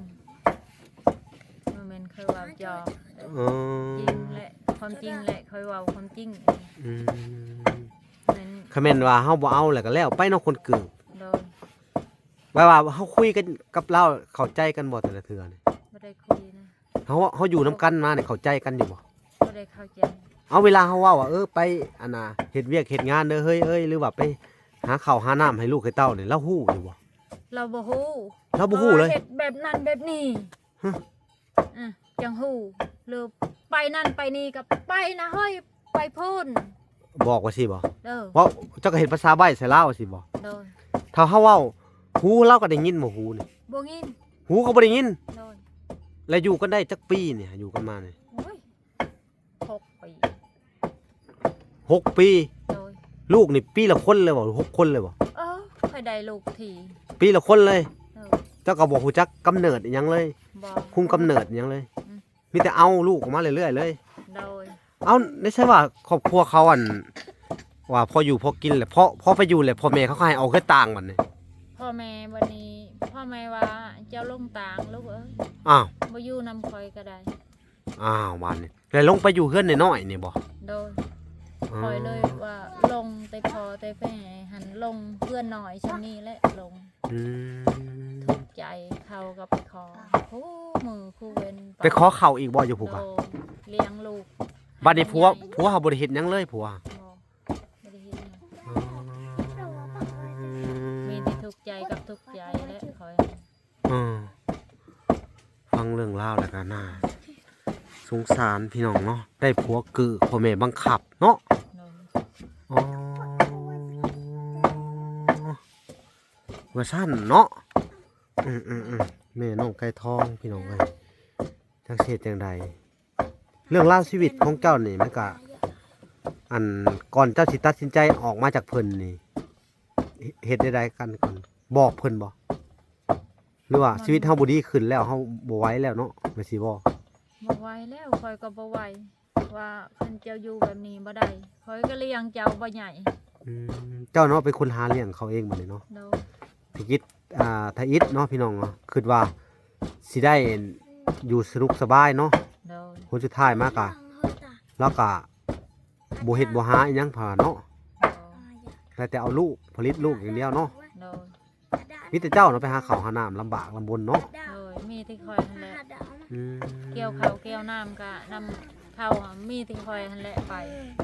ບໍ່ແມ່ນຂ້ອຍເວົ້າຈອກ. ເອີ ຈິງແຫຼະ ຄວາມຈິງແຫຼະ ຂ້ອຍເວົ້າຄວາມຈິງ. ອືມ ແມ່ນ ຄັນແມ່ນວ່າເຮົາບໍ່ເອົາແລ້ວກໍແລ້ວໄປເນາະ ຄົນກືກ. ໂດຍ. ແບບວ່າເຮົາຄຸຍກັນກັບລາວ ເຂົ້າໃຈກັນບໍ່ແຕ່ລະເທື່ອນີ້? ບໍ່ໄດ້ຄຸຍນະ. ເຮົາ ເຮົາຢູ່ນຳກັນມານີ້ ເຂົ້າໃຈກັນຢູ່ບໍ່? ບໍ່ໄດ້ເຂົ້າໃຈ. ເອົາ ເວລາເຮົາເວົ້າວ່າ ເອີ ໄປ ອັນນ່າ ເຮັດວຽກເຮັດງານເດີເຮີ້ຍເອີຍ ຫຼືວ່າໄປຫາເຂົ້າຫານ້ຳໃຫ້ລູກໃຫ້ເຕົ້ານີ້ ລາວຮູ້ຢູ່ບໍ່? ລາວບໍ່ຮູ້. ລາວບໍ່ຮູ້ເລີຍ? ເຮັດແບບນັ້ນແບບນີ້. ຮະ? ອື ຈັ່ງຮູ້ ຫຼືໄປນັ້ນໄປນີ້ກໍໄປນະເຮີ້ຍ ໄປພຸ້ນ. ບອກວ່າຊີ້ບໍ? ເອີ ເວົ້າ ເຈົ້າກໍເຮັດພາສາໃບ້ໃສ່ລາວວ່າຊີ້ບໍ? ໂດຍ. ຖ້າເຮົາເວົ້າ ຫູລາວກໍໄດ້ຍິນບໍ່ ຫູນີ້? ບໍ່ຍິນ. ຫູກໍບໍ່ໄດ້ຍິນ. ໂດຍ. ແລ້ວຢູ່ກັນໄດ້ຈັກປີນີ້ ຢູ່ກັນມານີ້? ໂອ້ຍ ຫົກປີ. ຫົກປີ? ໂດຍ. ລູກນີ້ປີລະຄົນເລີຍບໍ່? ຫົກຄົນເລີຍບໍ່? ເອີ ຂ້ອຍໄດ້ລູກທີ ປີລະຄົນເລີຍ? ໂດຍ. ເຈົ້າກໍບໍ່ຮູ້ຈັກກຳເນີດອີ່ຫຍັງເລີຍ? ບໍ່. ຄຸມກຳເນີດອີ່ຫຍັງເລີຍ? ອື ມີແຕ່ເອົາລູກອອກມາເລື້ອຍໆເລີຍ? ໂດຍ. ເອົ້າ ໃນໃສວ່າຄອບຄົວເຂົາ ອັນ ວ່າພໍຢູ່ພໍກິນແຫຼະ ພໍ ພໍໄປຢູ່ແລ້ວ ພໍ່ແມ່ເຂົາກໍໃຫ້ອອກເຮືອນຕ່າງບັດນີ້? ພໍ່ແມ່ບັດນີ້ ພໍ່ແມ່ວ່າ ເຈົ້າລົງຕ່າງລູກເອີຍ. ອ້າວ ບໍ່ຢູ່ນຳຂ້ອຍກໍໄດ້. ອ້າວ ບາດນີ້ ແລ້ວລົງໄປຢູ່ເຮືອນນ້ອຍໆນີ້ບໍ? ໂດຍ. ຂ້ອຍເລີຍວ່າລົງແຕ່ພໍ່ແຕ່ແມ່ຫັ້ນ ລົງເຮືອນນ້ອຍຊ່ຳນີ້ແຫຼະ ລົງ ອືມ ທຸກໃຈ ເຂົາກໍໄປຂໍຄູ່ມື້ຄູ່ເວັນ ໄປຂໍເຂົ້າອີກບໍ່ຢູ່ພຸ້ນກະ? ໂດຍ ລ້ຽງລູກ ບັດນີ້ຜົວ ໃຫຍ່ ຜົວເຮົາບໍ່ໄດ້ເຮັດຫຍັງເລີຍ ຜົວ ບໍ່ ບໍ່ໄດ້ເຮັດຫຍັງ ອືມ ມີແຕ່ທຸກໃຈກັບທຸກໃຈແຫຼະຂ້ອຍ ເອີ ຟັງເລື່ອງລາວແລ້ວກໍໜ້າສົງສານພີ່ນ້ອງເນາະ ໄດ້ຜົວກື້ ພໍ່ແມ່ບັງຄັບເນາະ ໂດຍ ອໍ ວ່າຊັ້ນເນາະ ອືມໆໆ ແມ່ນ້ອງໄກ່ທອງພີ່ນ້ອງເອີຍ ຈັກຊິເຮັດຈັ່ງໃດ? ເລື່ອງລາວຊີວິດຂອງເຈົ້ານີ້ ມັນກະ ອັນ ກ່ອນເຈົ້າຊິຕັດສິນໃຈອອກມາຈາກເພິ່ນນີ້ ເຮັດ ເຮັດແນວໃດກັນກ່ອນ? ບອກເພິ່ນບໍ່? ຫຼືວ່າ ບໍ່ ຊີວິດເຮົາບໍ່ດີຂຶ້ນແລ້ວ ເຮົາບໍ່ໄຫວແລ້ວເນາະ ແມ່ນຊິບໍ່? ບໍ່ໄຫວແລ້ວ ຂ້ອຍກໍບໍ່ໄຫວ ວ່າຄັນເຈົ້າຢູ່ແບບນີ້ບໍ່ໄດ້ ຂ້ອຍກໍລ້ຽງເຈົ້າບໍ່ໃຫຍ່ ອືມ ເຈົ້າເນາະເປັນຄົນຫາລ້ຽງເຂົາເອງບັດນີ້ເນາະ ໂດຍ ທະອິດ ອ່າ ທະອິດເນາະ ພີ່ນ້ອງເນາະ ຄິດວ່າຊິໄດ້ຢູ່ສະດວກສະບາຍເນາະ ໂດຍ ຜົນສຸດທ້າຍມາກະ ລາວກະບໍ່ເຮັດບໍ່ຫາອີ່ຫຍັງພາເນາະ ໂດຍ ໄດ້ແຕ່ເອົາລູກ ຜະລິດລູກຢ່າງດຽວເນາະ ໂດຍ ມີແຕ່ເຈົ້າເນາະໄປຫາເຂົ້າຫານ້ຳ ລຳບາກລຳບົນເນາະ ໂດຍ ມີແຕ່ຂ້ອຍຫັ້ນແຫຼະ ອືມ ກ່ຽວເຂົ້າກ່ຽວນ້ຳກະນຳ ເຂົາມີແຕ່ຂ້ອຍຫັ້ນແຫຼະໄປ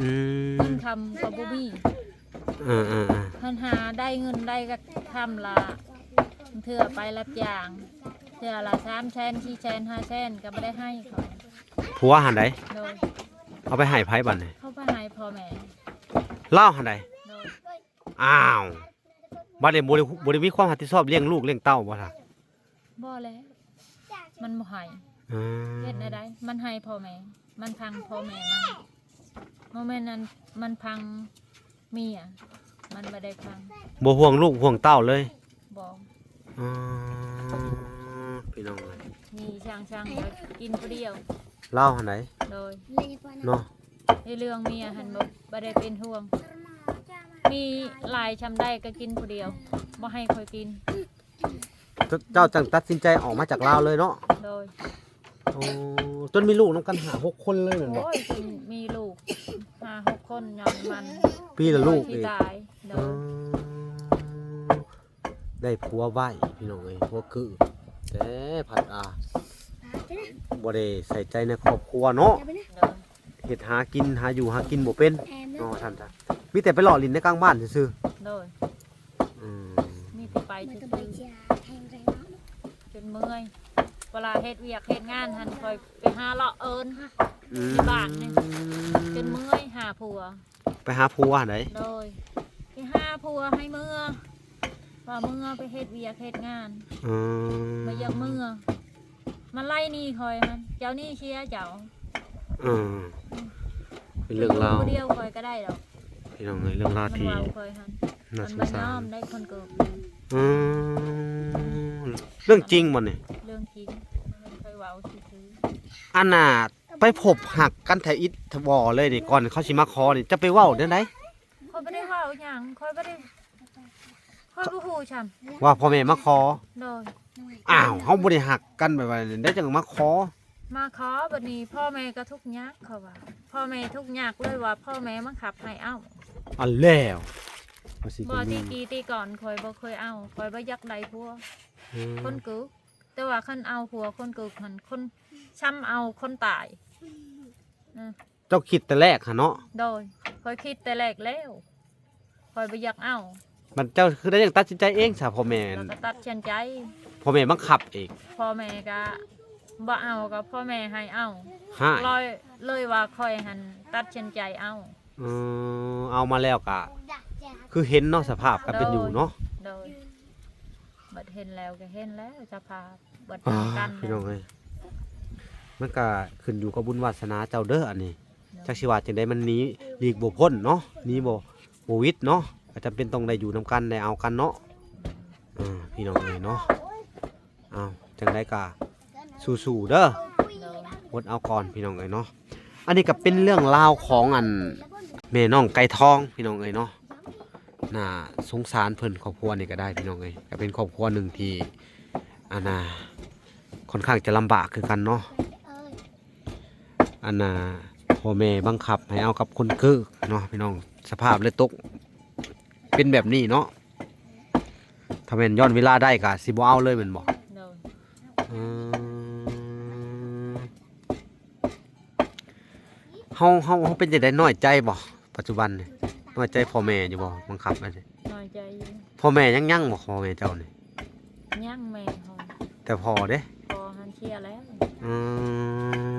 ອືມ ເງິນຄຳກໍບໍ່ມີ ເອີໆໆ ຄັນຫາໄດ້ເງິນໄດ້ກໍຄຳລະ ເທື່ອໄປຮັບຈ້າງ ເທື່ອລະສາມແສນ ສີ່ແສນ ຫ້າແສນ ກໍບໍ່ໄດ້ໃຫ້ເຂົາ ຜົວຫັ້ນໃດ ໂດຍ ເອົາໄປໃຫ້ໃຜບັດນີ້? ເອົາໄປໃຫ້ພໍ່ແມ່ ລາວຫັ້ນໃດ ໂດຍ ອ້າວ ບັດນີ້ບໍ່ໄດ້ ບໍ່ໄດ້ມີຄວາມຮັບຜິດຊອບລ້ຽງລູກລ້ຽງເຕົ້າບໍ່ລະ? ບໍ່ແລ້ວ ມັນບໍ່ໃຫ້ ອືມ ເຮັດແນວໃດ? ມັນໃຫ້ພໍ່ແມ່ ມັນຟັງພໍ່ແມ່ມັນ ບໍ່ແມ່ນອັນ ມັນຟັງເມຍ ມັນບໍ່ໄດ້ຟັງ ບໍ່ຫ່ວງລູກຫ່ວງເຕົ້າເລີຍ ບໍ່ ອືມ ພີ່ນ້ອງເອີຍ ມີຊ່າງໆ ກໍກິນຜູ້ດຽວ ລາວຫັ້ນໃດ ໂດຍ ເນາະ ໃນເລື່ອງເມຍຫັ້ນບໍ່ ບໍ່ໄດ້ເປັນຫ່ວງ ມີຫຼາຍຊ່ຳໃດກໍກິນຜູ້ດຽວ ບໍ່ໃຫ້ຂ້ອຍກິນ ເຈົ້າຈັ່ງຕັດສິນໃຈອອກມາຈາກລາວເລີຍເນາະ ໂດຍ ໂອ້ ຈົນມີລູກນຳກັນຫ້າຫົກຄົນເລີຍແມ່ນບໍ່? ໂອ້ຍ ຈົນມີລູກຫ້າຫົກຄົນຍ້ອນມັນ ປີລະລູກອີກ ຕາຍ ໂດຍ ອືມ ໄດ້ຜົວໄວພີ່ນ້ອງເອີຍ ຜົວກື້ ແຕ່ພັດ ອ່າ ບໍ່ໄດ້ໃສ່ໃຈໃນຄອບຄົວເນາະ ໂດຍ ເຮັດຫາກິນ ຫາຢູ່ຫາກິນບໍ່ເປັນເນາະ ວ່າຊັ້ນຊະ ມີແຕ່ໄປເລາະຫຼິ້ນໃນກາງບ້ານຊື່ໆ ໂດຍ ອືມ ມີແຕ່ໄປຊື່ໆ ຈົນເມື່ອຍ ເວລາເຮັດວຽກເຮັດງານຫັ້ນ ຂ້ອຍໄປຫາເລາະເອີ້ນ ອືມ ໃນບ້ານນີ້ ຈົນເມື່ອຍຫາຜົວ ໄປຫາຜົວໃດ ໂດຍ ໄປຫາຜົວໃຫ້ເມືອ ວ່າເມືອໄປເຮັດວຽກເຮັດງານ ອືມ ບໍ່ຢາກເມືອ ມາໄລ່ໜີຂ້ອຍຫັ້ນ ເຈົ້າໜີເສຍເຈົ້າ ອືມ ເປັນເລື່ອງລາວ ຜູ້ດຽວຂ້ອຍກໍໄດ້ດອກ ພີ່ນ້ອງເອີຍ ເລື່ອງລາວທີ່ ມັນເວົ້າຂ້ອຍຫັ້ນ ໜ້າສົງສານ ມັນບໍ່ຍອມໄດ້ຄົນເກີດ ອືມ ເລື່ອງຈິງບໍ່ນີ້? ເລື່ອງຈິງ ຂ້ອຍເວົ້າຊື່ໆ ອັນນ່າ ໄປພົບຮັກກັນທະອິດທະບໍ່ເລີຍນີ້ ກ່ອນເຂົາຊິມາຂໍນີ້ ຈະໄປເວົ້າແນວໃດ? ຂ້ອຍບໍ່ໄດ້ເວົ້າຫຍັງ ຂ້ອຍບໍ່ໄດ້ ຂ້ອຍບໍ່ຮູ້ຊ້ຳ ວ່າພໍ່ແມ່ມາຂໍ ໂດຍ ອ້າວ ເຮົາບໍ່ໄດ້ຮັກກັນແບບວ່າໃດຈັ່ງມາຂໍ ມາຂໍ ບັດນີ້ພໍ່ແມ່ກໍທຸກຍາກ ເຂົາວ່າ ພໍ່ແມ່ທຸກຍາກເລີຍວ່າພໍ່ແມ່ບັງຄັບໃຫ້ເອົາ ອັນແລ້ວ ບໍ່ ຕິກີຕິກ່ອນຂ້ອຍບໍ່ເຄີຍເອົາ ຂ້ອຍບໍ່ຢາກໄດ້ຜົວ ອືມ ຄົນກຶກ ແຕ່ວ່າຄັນເອົາຜົວຄົນກຶກຫັ້ນ ຄົນ ຊ້ຳເອົາຄົນຕາຍ ອືມ ເຈົ້າຄິດແຕ່ແລກຫັ້ນເນາະ ໂດຍ ຂ້ອຍຄິດແຕ່ແລກແລ້ວ ຂ້ອຍບໍ່ຢາກເອົາ ມັນເຈົ້າຄືໄດ້ຍັງຕັດສິນໃຈເອງຊະ ພໍ່ແມ່ ແລ້ວກໍຕັດສິນໃຈ ພໍ່ແມ່ບັງຄັບອີກ ພໍ່ແມ່ກໍບໍ່ເອົາ ກໍພໍ່ແມ່ໃຫ້ເອົາ ຮ້າຍ ເລີຍ ເລີຍວ່າຂ້ອຍຫັ້ນຕັດສິນໃຈເອົາ ເອີ ເອົາມາແລ້ວກໍຄືເຫັນເນາະ ສະພາບການເປັນຢູ່ເນາະ ໂດຍ ໂດຍ ບັດເຫັນແລ້ວກໍເຫັນແລ້ວສະພາບ ບັດ ອ່າ ນຳກັນ ພີ່ນ້ອງເອີຍ ມັນກໍຂຶ້ນຢູ່ກັບບຸນວາສະໜາເຈົ້າເດີອັນນີ້ ເນາະ ຈັກຊິວ່າຈັ່ງໃດ ມັນໜີຫຼີກບໍ່ພົ້ນເນາະ ໜີບໍ່ ບໍ່ຫວິດເນາະ ກໍຈຳເປັນຕ້ອງໄດ້ຢູ່ນຳກັນ ໄດ້ເອົາກັນເນາະ ເອີ ພີ່ນ້ອງເອີຍເນາະ ເອົາ ຈັ່ງໃດກໍສູ້ໆເດີ ໂດຍ ອົດເອົາກ່ອນ ພີ່ນ້ອງເອີຍເນາະ ອັນນີ້ກໍເປັນເລື່ອງລາວຂອງອັນແມ່ນ້ອງໄກ່ທອງ ພີ່ນ້ອງເອີຍເນາະ ໜ້າສົງສານເພິ່ນ ຄອບຄົວນີ້ກໍໄດ້ ພີ່ນ້ອງເອີຍ ກໍເປັນຄອບຄົວໜຶ່ງທີ່ ອັນນ່າ ຄ່ອນຂ້າງຈະລຳບາກຄືກັນເນາະ ອັນນ່າ ພໍ່ແມ່ບັງຄັບໃຫ້ເອົາກັບຄົນເກີກເນາະພີ່ນ້ອງ ສະພາບເລີຍຕົກເປັນແບບນີ້ເນາະ. ຖ້າແມ່ນຍ້ອນເວລາໄດ້ກໍຊິບໍ່ເອົາເລີຍແມ່ນບໍ່? ໂດຍ ອືມ ເຮົາ ເຮົາ ເຮົາເປັນຈັ່ງໃດ ນ້ອຍໃຈບໍ່? ປັດຈຸບັນນີ້ນ້ອຍໃຈພໍ່ແມ່ຢູ່ບໍ່? ບັງຄັບແບບນີ້ ນ້ອຍໃຈຢູ່. ພໍ່ແມ່ຍັງ ຍັງບໍ່? ພໍ່ແມ່ເຈົ້ານີ້ ຍັງແມ່ເຮົາ ແຕ່ພໍ່ເດ້? ພໍ່ຫັ້ນເສຍແລ້ວ. ອື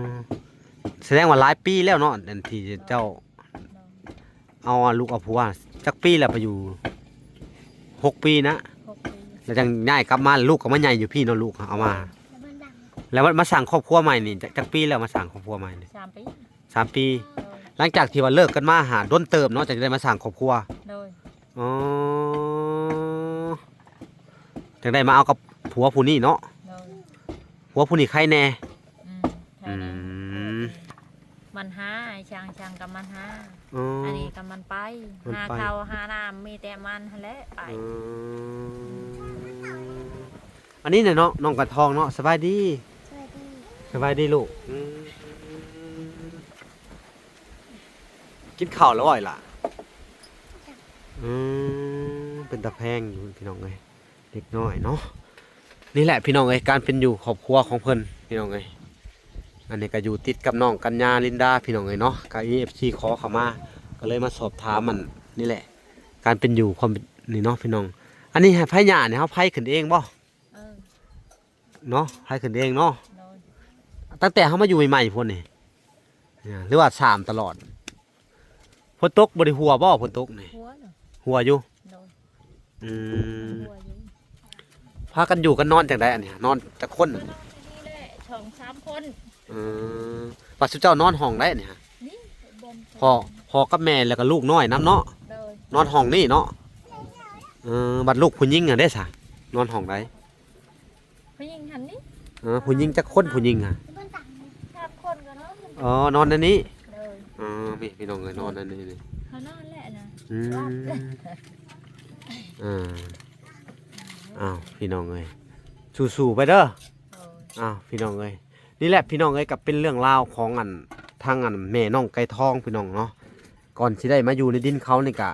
ມ ສະແດງວ່າຫຼາຍປີແລ້ວເນາະ ອັນທີ່ເຈົ້າ ໂດຍ ເອົາລູກເອົາຜົວ ຈັກປີແລ້ວໄປຢູ່? ຫົກປີນະ ຫົກປີ ແລ້ວຈັ່ງຍ້າຍກັບມາ ລູກກໍມາໃຫຍ່ຢູ່ພີ້ເນາະ ລູກເອົາມາ ແລ້ວມາ ມາສ້າງຄອບຄົວໃໝ່ນີ້ ຈັກ ຈັກປີແລ້ວມາສ້າງຄອບຄົວໃໝ່ນີ້? ສາມປີ ສາມປີ ໂດຍ ຫຼັງຈາກທີ່ວ່າເລີກກັນມາຫາດົນເຕີບເນາະ ຈັ່ງໄດ້ມາສ້າງຄອບຄົວ. ໂດຍ ອໍ ຈັ່ງໄດ້ມາເອົາກັບຜົວຜູ້ນີ້ເນາະ. ໂດຍ ຜົວຜູ້ນີ້ໄຄແດ່. ອືມ ໄຄແດ່ ອືມ ມັນຫາ ຊ່າງ ຊ່າງກັບມັນຫາ. ອໍ ອັນນີ້ກໍມັນໄປ ມັນໄປ ຫາເຂົ້າຫານ້ຳ ມີແຕ່ມັນຫັ້ນແຫຼະໄປ. ອືມ ອັນນີ້ນະເນາະ ນ້ອງກະທອງເນາະ ສະບາຍດີ. ສະບາຍດີ ສະບາຍດີລູກ. ອືມ ກິນເຂົ້າແລ້ວບໍ່ອີ່ຫຼ້າ? ອືມ ເປັນຕາແພງຢູ່ພີ່ນ້ອງເອີຍ ເດັກນ້ອຍເນາະ. ນີ້ແຫຼະພີ່ນ້ອງເອີຍ ການເປັນຢູ່ຄອບຄົວຂອງເພິ່ນພີ່ນ້ອງເອີຍ. ອັນນີ້ກໍຢູ່ຕິດກັບນ້ອງກັນຍາ ລິນດາ ພີ່ນ້ອງເອີຍເນາະ. ກໍມີເອັຟຊີຂໍເຂົ້າມາ ກໍເລີຍມາສອບຖາມ ອັນນີ້ແຫຼະ ການເປັນຢູ່ ຄວາມເປັນນີ້ເນາະພີ່ນ້ອງ. ອັນນີ້ໃຫ້ໄຜຫຍ້ານີ້ ເຮົາໄຜຂຶ້ນເອງບໍ່? ເອີ ເນາະ ໄຜຂຶ້ນເອງເນາະ. ໂດຍ ຕັ້ງແຕ່ເຮົາມາຢູ່ໃໝ່ໆພຸ້ນນີ້ ຫຼືວ່າສາມຕະຫຼອດ? ຝົນຕົກບໍ່ໄດ້ຫົວບໍ່? ຝົນຕົກນີ້ ຫົວເນາະ ຫົວຢູ່. ໂດຍ ອືມ ຫົວຢູ່. ພາກັນຢູ່ກັນນອນຈັ່ງໃດອັນນີ້? ນອນຈັກຄົນ? ນີ້ແຫຼະ ສອງສາມຄົນ. ອືມ ວ່າຊຸມເຈົ້ານອນຫ້ອງໃດນີ້? ນີ້ບ່ອນ ພໍ່ ພໍ່ກັບແມ່ ແລ້ວກໍລູກນ້ອຍນຳເນາະ. ໂດຍ ນອນຫ້ອງນີ້ເນາະ. ເອີ ບັດລູກຜູ້ຍິງຫັ້ນເດ້ຊະ ນອນຫ້ອງໃດ? ຜູ້ຍິງຫັ້ນນີ້. ເອີ ຜູ້ຍິງຈັກຄົນ ຜູ້ຍິງຫະ? ສາມຄົນກໍນອນ. ອໍ ນອນໃນນີ້. ໂດຍ ອໍ ພີ່ ພີ່ນ້ອງເອີຍ ນອນໃນນີ້. ເຂົານອນແຫຼະນະ. ອືມ ອ່າ ອ້າວ ພີ່ນ້ອງເອີຍ ສູ້ໆໄປເດີ. ໂດຍ ອ້າວ ພີ່ນ້ອງເອີຍ ນີ້ແຫຼະພີ່ນ້ອງເອີຍ ກໍເປັນເລື່ອງລາວຂອງອັນ ທາງອັນແມ່ນ້ອງໄກ່ທອງພີ່ນ້ອງເນາະ. ກ່ອນຊິໄດ້ມາຢູ່ໃນດິນເຂົານີ້ກະ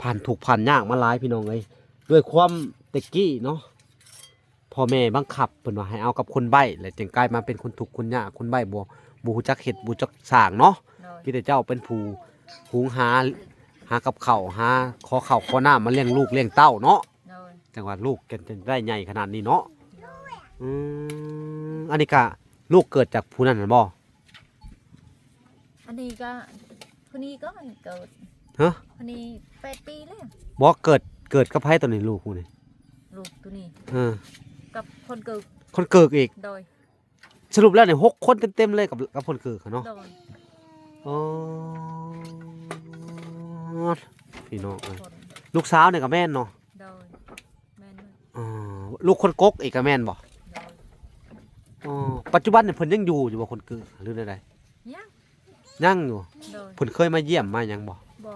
ຜ່ານທຸກຜ່ານຍາກມາຫຼາຍພີ່ນ້ອງເອີຍ ດ້ວຍຄວາມແຕ່ກີ້ເນາະ ພໍ່ແມ່ບັງຄັບເພິ່ນວ່າໃຫ້ເອົາກັບຄົນໃບ້ ແລ້ວຈຶ່ງກາຍມາເປັນຄົນທຸກຄົນຍາກ ຄົນໃບ້ບໍ່ ບໍ່ຮູ້ຈັກເຮັດ ບໍ່ຈັກສ້າງເນາະ. ໂດຍ ມີແຕ່ເຈົ້າເປັນຜູ້ຫຸງຫາ ຫາກັບເຂົ້າ ຫາ ຂໍເຂົ້າຂໍນ້ຳມາລ້ຽງລູກລ້ຽງເຕົ້າເນາະ. ໂດຍ ຈັ່ງວ່າລູກຈັ່ງ ຈັ່ງໄດ້ໃຫຍ່ຂະໜາດນີ້ເນາະ. ໂດຍ ອືມ ອັນນີ້ກະລູກເກີດຈາກຜູ້ນັ້ນຫັ້ນບໍ່? ອັນນີ້ກໍ ຜູ້ນີ້ກໍເກີດ. ຮະ? ຜູ້ນີ້ແປດປີແລ້ວ. ບໍ່ ເກີດ ເກີດກັບໃຜໂຕນີ້ ລູກຜູ້ນີ້? ລູກໂຕນີ້ ເອີ ກັບຄົນເກີກ. ຄົນເກີກອີກ? ໂດຍ ສະຫຼຸບແລ້ວນີ້ ຫົກຄົນເຕັມໆເລີຍ ກັບ ກັບຄົນເກີກເນາະ. ໂດຍ ອໍ ພີ່ນ້ອງເອີຍ ຄົນ ລູກສາວນີ້ກໍແມ່ນເນາະ. ໂດຍ ແມ່ນເບິດ. ອໍ ລູກຄົນກົກອີກກໍແມ່ນບໍ່? ໂດຍ ອໍ ປັດຈຸບັນນີ້ເພິ່ນຍັງຢູ່ຢູ່ບໍ່ ຄົນເກີກ ຫຼືແນວໃດ? ຍັງ ຍັງຢູ່. ໂດຍ ເພິ່ນເຄີຍມາຢ້ຽມມາຫຍັງບໍ່? ບໍ່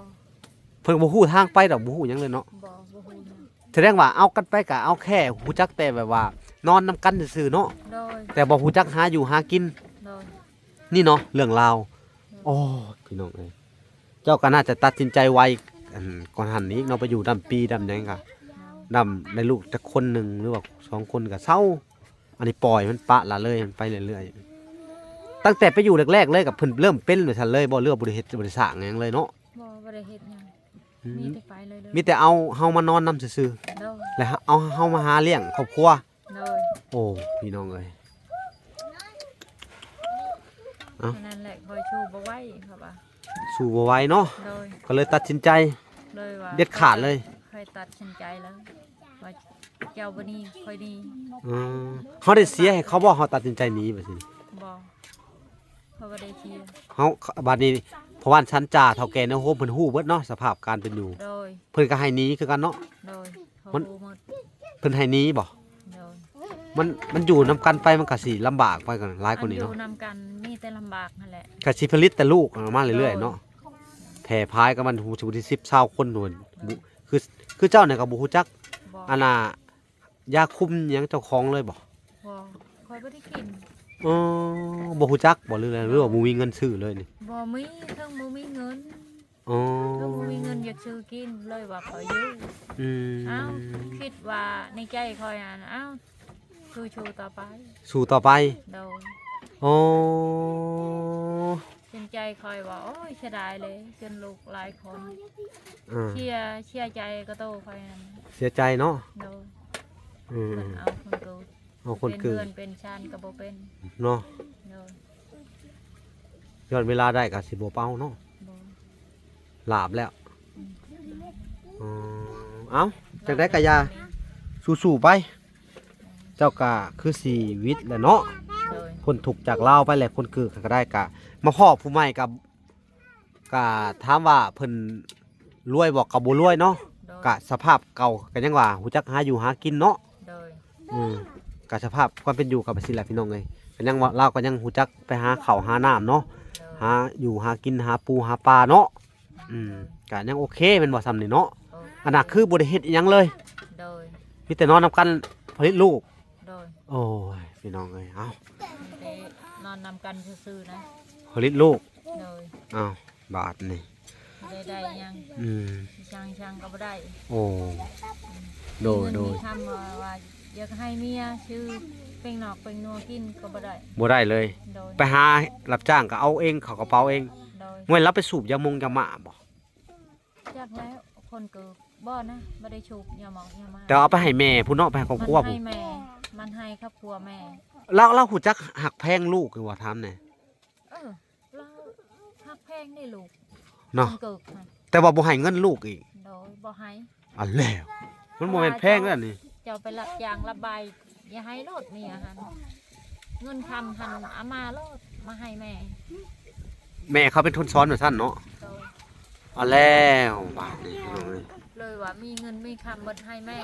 ເພິ່ນບໍ່ຮູ້ທາງໄປດອກ ບໍ່ຮູ້ຫຍັງເລີຍເນາະ. ບໍ່ ບໍ່ຮູ້ຫຍັງ. ສະແດງວ່າເອົາກັນໄປກະເອົາແຄ່ຮູ້ຈັກແຕ່ແບບວ່ານອນນຳກັນຊື່ໆເນາະ. ໂດຍ ແຕ່ບໍ່ຮູ້ຈັກຫາຢູ່ຫາກິນ. ໂດຍ ນີ້ເນາະເລື່ອງລາວ. ໂດຍ ໂອ້ ພີ່ນ້ອງເອີຍ ເຈົ້າກໍໜ້າຈະຕັດສິນໃຈໄວ ອັນ ກ່ອນຫັ້ນອີກເນາະ ໄປຢູ່ນຳປີນຳຫຍັງກະ ນຳໄດ້ລູກຈັກຄົນໜຶ່ງ ຫຼືວ່າສອງຄົນກະເຊົາ. ອັນນີ້ປ່ອຍມັນປະລະເລີຍ ມັນໄປເລື້ອຍໆ. ຕັ້ງແຕ່ໄປຢູ່ແລກໆເລີຍ ກັບເພິ່ນເລີ່ມເປັນວ່າຊັ້ນເລີຍບໍ່ ຫຼືວ່າບໍ່ໄດ້ເຮັດ ບໍ່ໄດ້ສ້າງຫຍັງເລີຍເນາະ? ບໍ່ ບໍ່ໄດ້ເຮັດຫຍັງ. ອືມ ມີແຕ່ໄປເລື້ອຍໆ ມີແຕ່ເອົາເຮົາມານອນນຳຊື່ໆ. ໂດຍ ແລ້ວເອົາເຮົາມາຫາລ້ຽງຄອບຄົວ. ໂດຍ ໂອ້ ພີ່ນ້ອງເອີຍ ເອົ້າ ນັ້ນແຫຼະ ຂ້ອຍສູ້ບໍ່ໄຫວ ເຂົາວ່າ ສູ້ບໍ່ໄຫວເນາະ. ໂດຍ ກໍເລີຍຕັດສິນໃຈ ເລີຍວ່າ ເດັດຂາດເລີຍ. ຂ້ອຍຕັດສິນໃຈແລ້ວວ່າ ເຈົ້າບໍ່ໜີ ຂ້ອຍໜີ. ອືມ ເຮົາໄດ້ເສຍໃຫ້ເຂົາບໍ່? ເຮົາຕັດສິນໃຈໜີແບບນີ້. ບໍ່ ເຂົາບໍ່ໄດ້ເສຍ. ເຮົາ ບາດນີ້ ເພາະວ່າສັນຈາເຖົ້າແກ່ໃນໂຮມເພິ່ນຮູ້ເບິດເນາະ ສະພາບການເປັນຢູ່. ໂດຍ ເພິ່ນກໍໃຫ້ໜີຄືກັນເນາະ. ໂດຍ ມັນ ເພິ່ນໃຫ້ໜີບໍ່? ໂດຍ ມັນ ມັນຢູ່ນຳກັນໄປ ມັນກໍຊິລຳບາກໄປກັນຫຼາຍກວ່ານີ້ເນາະ. ຢູ່ນຳກັນມີແຕ່ລຳບາກຫັ້ນແຫຼະ ກໍຊິຜະລິດແຕ່ລູກອອກມາເລື້ອຍໆເນາະ. ໂດຍ ແຜ່ພາຍກັບມັນ ຜູ້ທີ່ສິບຊາວຄົນໂດຍ ໂດຍ ຄື ຄືເຈົ້ານີ້ກໍບໍ່ຮູ້ຈັກ ບໍ່ ອັນນ່າ ຢາຄຸມຫຍັງເຈົ້າຂອງເລີຍບໍ່? ບໍ່ ຂ້ອຍບໍ່ໄດ້ກິນ. ອໍ ບໍ່ຮູ້ຈັກບໍ່ ຫຼື ຫຼືວ່າບໍ່ມີເງິນຊື້ເລີຍນີ້? ບໍ່ ບໍ່ມີ ເຖິງບໍ່ມີເງິນ ອໍ ເຖິງບໍ່ມີເງິນຢາກຊື້ກິນ ເລີຍວ່າຂໍຢູ່. ອືມ ອ້າວ ຄິດວ່າໃນໃຈຂ້ອຍຫັ້ນ ອ້າວ ສູ້ໆຕໍ່ໄປ ສູ້ຕໍ່ໄປ. ໂດຍ ອໍ ເປັນໃຈຂ້ອຍວ່າ ໂອ້ຍ ເສຍດາຍເລີຍ ຈົນລູກຫຼາຍຄົນ ເສຍ ເສຍໃຈກະໂຕຂ້ອຍຫັ້ນ ເສຍໃຈເນາະ. ໂດຍ ອືມ ເພິ່ນເອົາຄົນເກີດ ເອົາຄົນເກີດ ເປັນເຮືອນເປັນຊານກະບໍ່ເປັນເນາະ. ໂດຍ ຍ້ອນເວລາໄດ້ກະຊິບໍ່ເອົາເນາະ ບໍ່ ຫຼາບແລ້ວ. ອືມ ອໍ ເອົ້າ ຈັ່ງໃດກະຢ່າ ສູ້ໆໄປ ເຈົ້າກະຄືຊີວິດແຫຼະເນາະ. ໂດຍ ພົ້ນທຸກຈາກລາວໄປແລ້ວ ຄົນເກີດກະໄດ້ ກະມາພໍ້ຜູ້ໃໝ່ກະ ກະຖາມວ່າເພິ່ນລວຍບໍ່ ກະບໍ່ລວຍເນາະ. ໂດຍ ກະສະພາບເກົ່າກະຍັງວ່າຮູ້ຈັກຫາຢູ່ຫາກິນເນາະ. ໂດຍ ອືມ ກະສະພາບຄວາມເປັນຢູ່ກະແບບຊີ້ແຫຼະພີ່ນ້ອງເອີຍ ກະຍັງວ່າລາວກະຍັງຮູ້ຈັກໄປຫາເຂົ້າຫານ້ຳເນາະ. ໂດຍ ຫາຢູ່ຫາກິນຫາປູຫາປາເນາະ. ອືມ ໂດຍ ກະຍັງໂອເຄແມ່ນບໍ່ ຊ່ຳນີ້ເນາະ. ໂອເຄ ອັນນັ້ນຄືບໍ່ໄດ້ເຮັດອີ່ຫຍັງເລີຍ. ໂດຍ ມີແຕ່ນອນນຳກັນຜະລິດລູກ. ໂດຍ ໂອ້ຍ ພີ່ນ້ອງເອີຍ ເອົ້າ ແຕ່ນອນນຳກັນຊື່ໆນະ ຜະລິດລູກ. ໂດຍ ເອົ້າ ບາດນີ້ ບໍ່ໄດ້ໄດ້ຫຍັງ. ອືມ ຊ່າງໆກະບໍ່ໄດ້. ໂອ້ ໂດຍ ມີເງິນ ໂດຍ ມີຄຳວ່າ ວ່າຢາກໃຫ້ເມຍຊື້ແປ້ງນອກແປ້ງນົວກິນກະບໍ່ໄດ້ ບໍ່ໄດ້ເລີຍ. ໂດຍ ໄປຫາຮັບຈ້າງກະເອົາເອງ ເຂົ້າກະເປົາເອງ. ໂດຍ ເມື່ອລາວໄປສູບຢາມົງຢາມ້າບໍ່? ຈັກແລ້ວ ຄົນກະບໍ່ນະ ບໍ່ໄດ້ສູບຢາໝອກຢາມ້າ ແຕ່ເອົາໄປໃຫ້ແມ່ພຸ້ນເນາະ ໄປໃຫ້ຄອບຄົວ ມັນໃຫ້ແມ່ ມັນໃຫ້ຄອບຄົວແມ່. ລາວ ລາວຮູ້ຈັກຮັກແພງລູກຢູ່ບໍ່ ຖາມແດ່? ເອີ ລາວຮັກແພງເດ້ລູກເນາະ ຄົນເກີດຫັ້ນ ແຕ່ວ່າບໍ່ໃຫ້ເງິນລູກອີກ. ໂດຍ ບໍ່ໃຫ້. ອັນແລ້ວ ມັນບໍ່ແມ່ນແພງແລ້ວນີ້ ເຈົ້າໄປຮັບຈ້າງຮັບບາຍ ຢ່າໃຫ້ໂລດເມຍຫັ້ນ ເງິນຄຳຫັ້ນເອົາມາໂລດ ມາໃຫ້ແມ່ ແມ່ເຂົາເປັນຄົນສອນວ່າຊັ້ນເນາະ. ໂດຍ ເອົາແລ້ວບາດນີ້ພີ່ນ້ອງເອີຍ ເລີຍວ່າມີເງິນມີຄຳເບິດໃຫ້ແມ່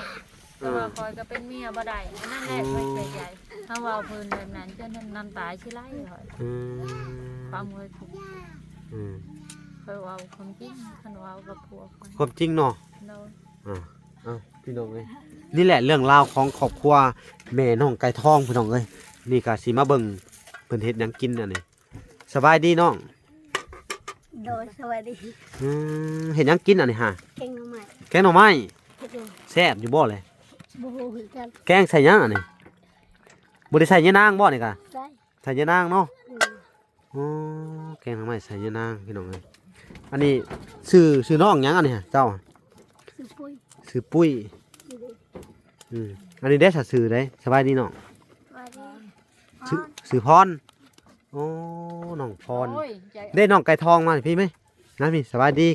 ແຕ່ວ່າ ເອີ ຂ້ອຍກະເປັນເມຍບໍ່ໄດ້ ອັນນັ້ນແຫຼະ ໂອ້ ຂ້ອຍເສຍໃຈ ຖ້າເວົ້າເພິ່ນແບບນັ້ນ ຈົນນ້ຳຕາຊິໄຫຼຂ້ອຍ. ອືມ ຄວາມເຄີຍ ອືມ ຂ້ອຍເວົ້າຄວາມຈິງ ຄັນເວົ້າກັບຜົວຂ້ອຍ ຄວາມຈິງເນາະ. ໂດຍ ອ່າ ເອົ້າ ພີ່ນ້ອງເອີຍ ນີ້ແຫຼະເລື່ອງລາວຂອງຄອບຄົວແມ່ນ້ອງໄກ່ທອງ ພີ່ນ້ອງເອີຍ. ນີ້ກະຊິມາເບິ່ງເພິ່ນເຮັດຫຍັງກິນອັນນີ້. ສະບາຍດີນ້ອງ. ໂດຍ ສະບາຍດີ. ອືມ ເຮັດຫຍັງກິນອັນນີ້ຫາ? ແກງໜໍ່ໄມ້. ແກງໜໍ່ໄມ້ ໂດຍ ແຊບຢູ່ບໍ່ແລະ? ບໍ່ຮູ້ຄືກັນ. ແກງໃສ່ຫຍັງອັນນີ້? ບໍ່ໄດ້ໃສ່ຍານາງບໍ່ນີ້ກະ? ໃສ່ ໃສ່ຍານາງເນາະ. ໂດຍ ອໍ ແກງໜໍ່ໄມ້ໃສ່ຍານາງ ພີ່ນ້ອງເອີຍ. ອັນນີ້ຊື່ ຊື່ນ້ອງຫຍັງອັນນີ້ຫາ ເຈົ້າ? ຊື່ປຸ້ຍ. ຊື່ປຸ້ຍ. ໂດຍ ອືມ ອັນນີ້ເດ້ ຊື່ໃດ? ສະບາຍດີນ້ອງ. ສະບາຍດີ. ຊື່ ຊື່ພອນ. ໂອ້ ນ້ອງພອນ. ໂອ້ຍ ເດ້ ນ້ອງໄກ່ທອງ ມາພີ້ແມ ມາພີ້. ສະບາຍດີ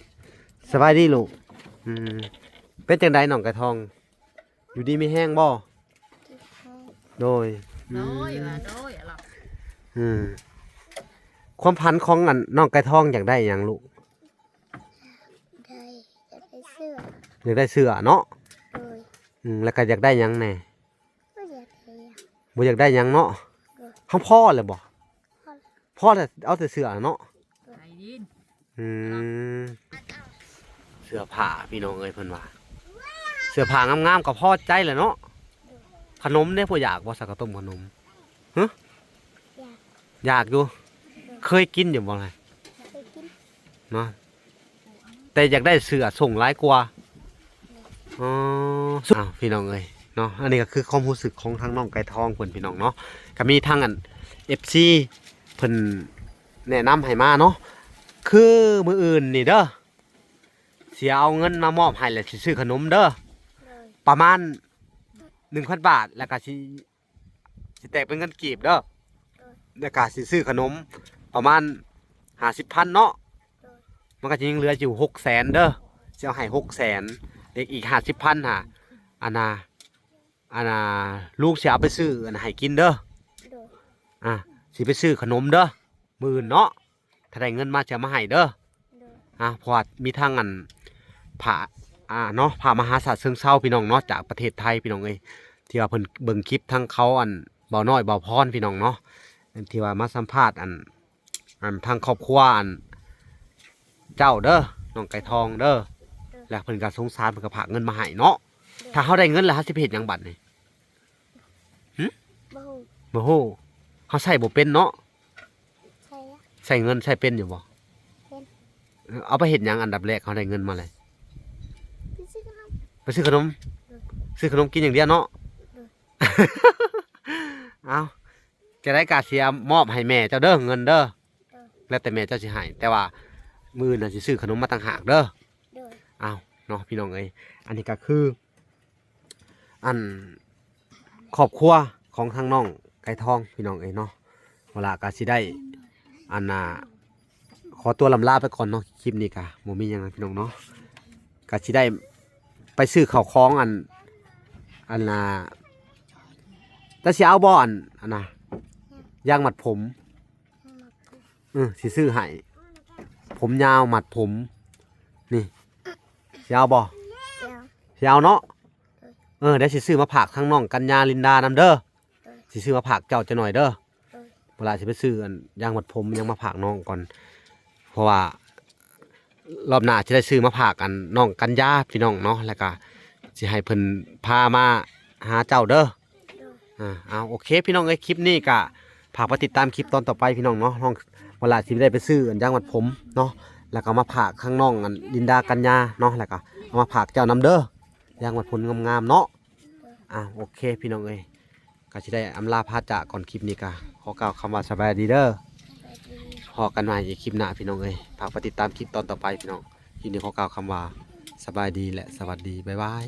ສະບາຍດີລູກ. ອືມ ເປັນຈັ່ງໃດນ້ອງໄກ່ທອງ? ຢູ່ດີມີແຮງບໍ່? ໂດຍ ອືມ ໂດຍ ວ່າໂດຍ ອືມ ຄວາມຝັນຂອງອັນນ້ອງໄກ່ທອງຢາກໄດ້ຫຍັງລູກ? ໄດ້ ຢາກໄດ້ເສື້ອ. ຢາກໄດ້ເສື້ອເນາະ. ໂດຍ ອືມ ແລ້ວກະຢາກໄດ້ຫຍັງແດ່? ບໍ່ຢາກໄດ້ຫຍັງ ບໍ່ຢາກໄດ້ຫຍັງເນາະ. ໂດຍ ເຮົາພໍແລ້ວບໍ່? ພໍແລ້ວ ເອົາແຕ່ເສື້ອເນາະ. ອືມ ເສື້ອຜ້າພີ່ນ້ອງເອີຍ ເພິ່ນວ່າ ເສື້ອຜ້າງາມໆກະພໍໃຈແຫຼະເນາະ. ຂະໜົມເດ້ ບໍ່ຢາກບໍ່? ສັກກະຕົ້ມຂະໜົມ ຮະ? ຢາກ ຢາກຢູ່. ເຄີຍກິນຢູ່ບໍ່ລະ? ເຄີຍກິນເນາະ. ແຕ່ຢາກໄດ້ເສື້ອສົ່ງຫຼາຍກວ່າ. ອໍ ອ້າວ ພີ່ນ້ອງເອີຍເນາະ ອັນນີ້ກະຄືຄວາມຮູ້ສຶກຂອງທາງນ້ອງໄກ່ທອງເພິ່ນ ພີ່ນ້ອງເນາະ. ກະມີທາງອັນ ເອັຟຊີ ເພິ່ນແນະນຳໃຫ້ມາເນາະ ຄືມື້ອື່ນນີ້ເດີ ຊິເອົາເງິນມາມອບໃຫ້ ແລະຊິຊື້ຂະໜົມເດີ. ໂດຍ ປະມານໜຶ່ງພັນບາດ ແລ້ວກະຊິ ຊິແຕກເປັນເງິນກີບເດີ. ໂດຍ ແລ້ວກະຊິຊື້ຂະໜົມປະມານຫ້າສິບພັນເນາະ. ໂດຍ ມັນກະຊິຍັງເຫຼືອຢູ່ຫົກແສນເດີ ຊິເອົາໃຫ້ຫົກແສນ ແລະອີກຫ້າສິບພັນຫາ ອັນນ່າ ອັນນ່າ ລຸງຊິເອົາໄປຊື້ອັນໃຫ້ກິນເດີ. ໂດຍ ອ່າ ຊິໄປຊື້ຂະໜົມເດີ ມື້ອື່ນເນາະ ຖ້າໄດ້ເງິນມາຈະມາໃຫ້ເດີ. ໂດຍ ອ່າ ເພາະວ່າມີທັງອັນ ພະ ອ່າ ເນາະ ພະມະຫາຊາດເຊີງເຊົາ ພີ່ນ້ອງເນາະ ຈາກປະເທດໄທ ພີ່ນ້ອງເອີຍ ທີ່ວ່າເພິ່ນເບິ່ງຄລິບທັງເຂົາ ອັນ ເບົານ້ອຍ ເບົາພອນ ພີ່ນ້ອງເນາະ ທີ່ວ່າມາສຳພາດ ອັນ ອັນ ທາງຄອບຄົວ ອັນ ເຈົ້າເດີ ນ້ອງໄກ່ທອງເດີ. ໂດຍ ແລ້ວເພິ່ນກະສົງສານ ເພິ່ນກະຝາກເງິນມາໃຫ້ເນາະ. ໂດຍ ຖ້າເຮົາໄດ້ເງິນແລ້ວ ເຮົາຊິໄປເຮັດຫຍັງບັດນີ້? ຫຶ? ບໍ່ຮູ້ ບໍ່ຮູ້ ເຮົາໃຊ້ບໍ່ເປັນເນາະ. ໃຊ້ ໃຊ້ເງິນໃຊ້ເປັນຢູ່ບໍ່? ເອີ ເອົາໄປເຮັດຫຍັງ? ອັນດັບແລກເຮົາໄດ້ເງິນມາແລ້ວ ໄປຊື້ຂະໜົມ ໄປຊື້ຂະໜົມ ໂດຍ ຊື້ຂະໜົມກິນຢ່າງດຽວເນາະ ໂດຍ ເອົ້າ ຈັ່ງໃດກະຊິມອບໃຫ້ແມ່ເຈົ້າເດີ ເງິນເດີ ໂດຍ ແລ້ວແຕ່ແມ່ເຈົ້າຊິໃຫ້ ແຕ່ວ່າມື້ອື່ນນະຊິຊື້ຂະໜົມມາຕ່າງຫາກເດີ ໂດຍ ເອົ້າ ເນາະ ພີ່ນ້ອງເອີຍ ອັນນີ້ກະຄື ອັນ ຄອບຄົວຂອງທາງນ້ອງໄກ່ທອງ ພີ່ນ້ອງເອີຍເນາະ ເວລາກະຊິໄດ້ ອັນນ່າ ຂໍຕົວລ່ຳລາໄປກ່ອນເນາະ ຄລິບນີ້ກະບໍ່ມີຫຍັງນະ ພີ່ນ້ອງເນາະ ກະຊິໄດ້ໄປຊື້ເຂົ້າຂອງ ອັນ ອັນນ່າ ຈະຊິເອົາບໍ່ ອັນ ອັນນ່າ ຢາງມັດຜົມ ເອີ ຊິຊື້ໃຫ້ ຜົມຍາວມັດຜົມ ນີ້ ຊິເອົາບໍ່? ຊິເອົາເນາະ ເອີ ດຽວຊິຊື້ມາຝາກທາງນ້ອງກັນຍາ ລິນດານຳເດີ ຊິຊື້ມາຝາກເຈົ້າຈັກໜ້ອຍເດີ ເວລາຊິໄປຊື້ອັນຢາງມັດຜົມຫຍັງມາຝາກນ້ອງກ່ອນ ເພາະວ່າລອບໜ້າຊິໄດ້ຊື້ມາຝາກອັນນ້ອງກັນຍາ ພີ່ນ້ອງເນາະ ແລ້ວກະຊິໃຫ້ເພິ່ນພາມາຫາເຈົ້າເດີ ອ່າ ເອົາ ໂອເຄ ພີ່ນ້ອງເອີຍ ຄລິບນີ້ກະຝາກໄປຕິດຕາມຄລິບຕອນຕໍ່ໄປ ພີ່ນ້ອງເນາະ ນ້ອງ ເວລາຊິໄດ້ໄປຊື້ອັນຢາງມັດຜົມເນາະ ແລ້ວກໍມາຝາກທາງນ້ອງອັນລິນດາກັນຍາເນາະ ແລ້ວກໍເອົາມາຝາກເຈົ້ານຳເດີ ຢາງມັດຜົມງາມໆເນາະ ອ່າ ໂອເຄ ພີ່ນ້ອງເອີຍ ກໍຊິໄດ້ອຳລາພາຈາກກ່ອນ ຄລິບນີ້ກໍຂໍກ່າວຄຳວ່າສະບາຍດີເດີ ພໍ້ກັນໃໝ່ອີກຄລິບໜ້າ ພີ່ນ້ອງເອີຍ ຝາກໄປຕິດຕາມຄລິບຕອນຕໍ່ໄປ ພີ່ນ້ອງ ຄລິບນີ້ຂໍກ່າວຄຳວ່າສະບາຍດີ ແລະ ສະຫວັດດີ ບາຍບາຍ.